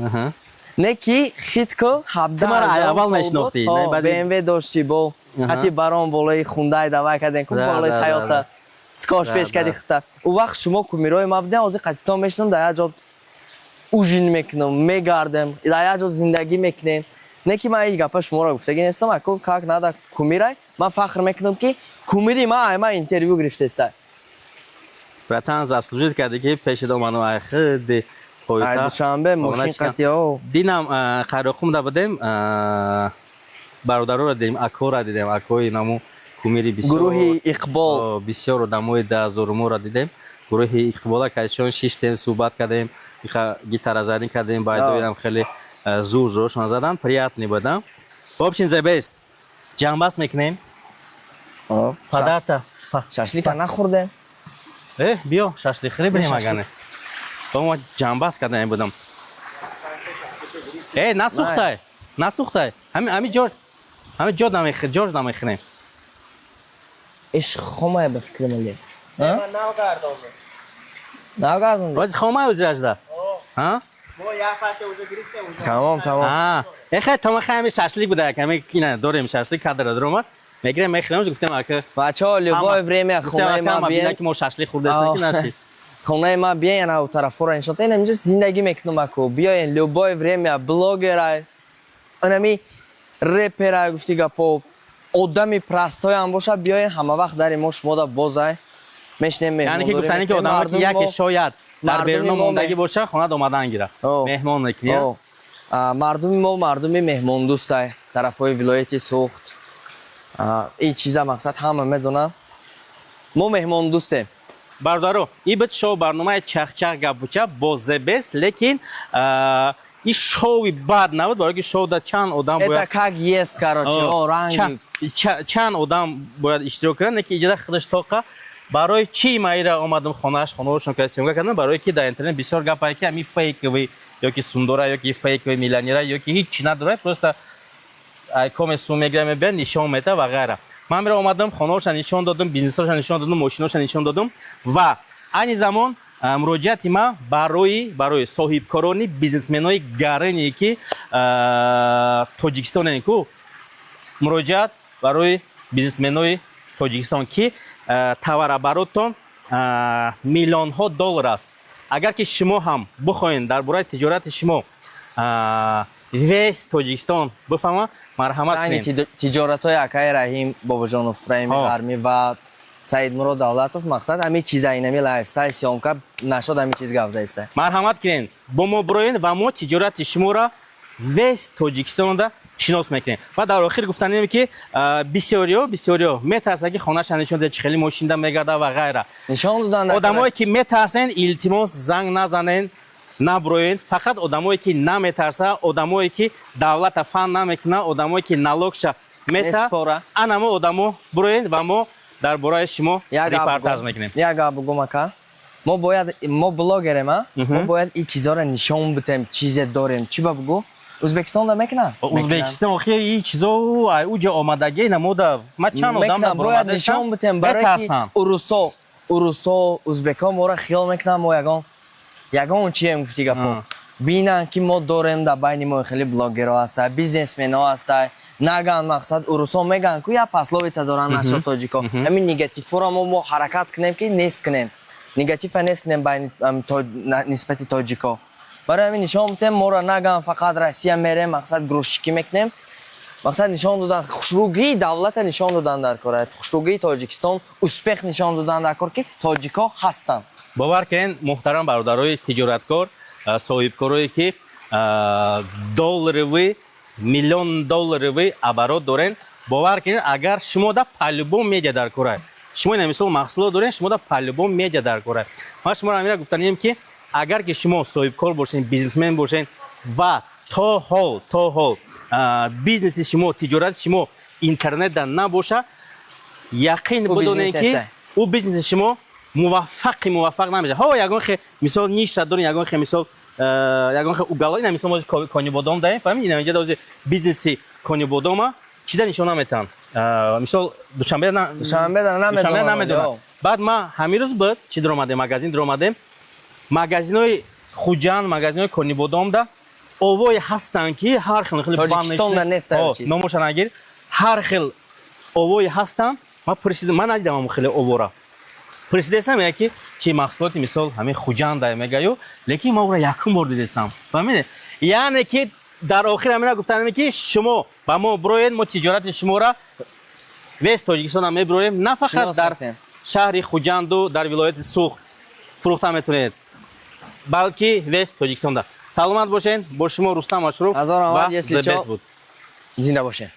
Не ки хитко Ту маро аввал мешинохтӣ, не, БМВ дошти бо хати барон болои хундай давай кардем ку болои Тойота скош пеш кади хита. У вақт шумо кумирои ма будем, ҳозир қатитон мешинам, дар як ҷо ужин мекунам, мегардем, дар як ҷо зиндагӣ мекунем. Не ки ман ин гапа шуморо гуфтагӣ нестам, аку как надо кумирай. Ман фахр мекунам, ки кумири ма ай ма интервю гирифтеста. Братан, заслужить карди, ки пеши оману ай хиди Ай пойтахт. Душанбе мошин чикан. қатӣ о. Динам Қайроқумда будем, бародароро дидем, акора дидем, акои наму кумири бисёр. Гурӯҳи Иқбол. О, бисёр одамои даҳазоруморо дидем. Гурӯҳи Иқбола кайшон шиштем, суҳбат кардем, иха гитаразанӣ кардем, байдоидам хеле зур зуршон задан, приятный будам. В общем, the best. Ҷамъбаст мекунем. О, Падарта. Шашлика нахӯрдем. Э, биё, шашлик хӯрӣ бирем. Шашлик. Агане. Ба мо ҷамъбаст кардем будам. Э, насӯхтай. Насӯхтай. Ҳами ҷош, ҳами ҷо намехӯрем, ҷош намехӯрем. Иш хомая, ба фикри мали. Нав гардонди. Бози хомай узиражда. Ҳа? Тамом, тамом. А, э хай, тома хай, ҳами шашлик буда, ҳами ина дорем шашлик, кадра даромад. Мегирем, мехӯрем, гуфтем ака. Бачаҳо, любое время Гуфтем хонаи ака, ма ма бина биен. ки мо шашлик хӯрдаистем, ки нашид. Хонаи ма биен, ана у тарафора иншота. Ина инҷа зиндагӣ мекунам, аку. Биёен любое время, блогерай. Анами реперай, гуфти гапо. Одами простой ам боша, биёен, ҳама вақт дари мо шумода бозай. Мешинем, Яъне ки меҳмондорӣ гуфтани ки мекунем. одамо ки Мардуми яке шояд дар мардуми беруно мо мондагӣ боша, хонад омадан гира. О. Меҳмон мекунӣ. О. А, мардуми мо мардуми меҳмондӯстай. Тарафҳои вилояти Суғд. А, ин чиза мақсад ҳама медонам. Мо меҳмондӯстем. Бародаро, ин буд шоу барномаи «Чахчах гапуча» бо The Best, лекин ин шоуи бад набуд, барои ки шоуда чанд одам Это бояд как есть, короче, о, ранги. Чанд одам бояд иштирок кунад, не ки иҷода худаш тоқа. Барои чӣ ма ира омадам хонааш, хонаошон ка съёмка кардам? Барои ки дар интернет бисёр гапае, ки ҳами фейковый ё ки сундора, ё ки фейковый миллионера, ё ки ҳеҷ чи надорад, просто ай коме сум мегира, мебиёд, нишон мета ва ғайра. Ман мера омадам, хонаоша нишон додам, бизнесоша нишон додам, мошиноша нишон додам. Ва айни замон муроҷиати ман барои соҳибкорони, бизнесменои гарене, ки Тоҷикистонен ку, муроҷиат барои бизнесменои Тоҷикистон, ки товарооборотон миллионҳо доллар аст. Агар ки шумо ҳам бихоҳед дар бораи тиҷорати шумо весь Тоҷикистон бифаҳма, марҳамат Ранги кунед. Тиҷоратҳои акаи Раҳим Бобоҷонов, Раҳими Ғармӣ ва Саидмурод Давлатов, мақсад ҳамин чиза, инами лайфстайл съёмка нашод, ҳамин чиз гап заиста. Марҳамат кунед, бо мо бироед ва мо тиҷорати шуморо весь Тоҷикистонда Шинос мекунем. Ва дар охир гуфтанем, ки бисёриё метарсанд, ки хонаша нишон диҳад, чӣ хеле мошинда мегарда ва ғайра. Нишон додан дар Одамое ки метарсен, илтимос, занг назанен, наброед. Фақат одамое ки наметарса, одамое ки давлата фан намекунад, одамое ки налогша мета, Меспора. анамо одамо буроед ва мо дар бораи шумо Як гап репортаж бугум. мекунем. Як гап бугум, ака. Мо бояд, мо блогерем, а мо бояд ин чизоро нишон бидем, чизе дорем. Чӣ ба бугу? Ӯзбекистонда мекунанд. Узбекистон охир и чизо ай уҷа омадагӣ намода ма чанд одам Мекунанд, бояд нишон бидем, барое ки метарсанд. Урусо, узбекҳо моро хиёл мекунанд, мо ягон чием, гуфти гапо. Бинанд, ки мо дорем, дар байни мо хеле блогерҳо ҳаста, бизнесменҳо ҳаста. Наган, мақсад, урусо меган ку, як пословица доранд наша тоҷико. Ҳамин негативҳоро мо ҳаракат кунем, ки нест кунем, негатива нест кунем байни нисбати тоҷико. Барои ҳамин нишон бидем моро, наган фақат Россия мерем, мақсад, грузчикӣ мекунем. Мақсад, нишон додан хушругии давлата, нишон додан дар кор, хушругии Тоҷикистон, успех нишон додан дар кор, ки тоҷико ҳастанд. Бовар кунед, муҳтарам бародарои тиҷораткор, соҳибкорое ки долларовый, миллион долларовый оборот дорен, бовар кунед, агар шумо да по-любому медиа дар кора, шумо ина мисол маҳсулот дорен, шумо да по-любому медиа дар кора. Ман шуморо ҳамира гуфтанем, ки агар ки шумо соҳибкор бошен, бизнесмен бошен ва то ҳол бизнеси шумо, тиҷорати шумо интернетда набоша, яқин Ӯ бидонед, бизнес ки неста. ӯ бизнеси шумо муваффақ намешавад. Ҳо, ягон хе мисол ниша дорен, ягон хе мисол ягон хе угало, ина мисол мо Конибодом даем, фаҳмид, ина инҷа дози бизнеси Конибодома чида нишон наметаҳанд. Мисол, Душанбе на Душанбе да намедонанд, Душанбе намедонанд. ё. Баъд ма ҳамин рӯз буд, чӣ дуромадем, магазин дуромадем, магазинои Хуҷанд, магазинои Конибодомда овои ҳастанд, ки ҳар хел хеле Тоҷикистонда нест ҳамин чиз. Номоша нагир, ҳар хел овои ҳастанд. Ман пурсидам, ман надидам ҳамон хеле овора. Пурсидастам, мега, ки чи маҳсулоти мисол ҳамин Хуҷанда мегаю, лекин ман ӯро якум бор дидастам, фаҳмиде? Яъне ки дар охир ҳамина гуфтанем, ки шумо ба мо бироед, мо тиҷорати шуморо весь Тоҷикистона мебироем, на фақат Шинос дар мекунем. шаҳри Хуҷанду дар вилояти Суғд фурӯхта метавонед, балки весь Тоҷикистонда. Саломат бошед, бо шумо Рустам Ашуров Ҳазор раҳмат, ва если The чо. Best буд. Зинда бошед.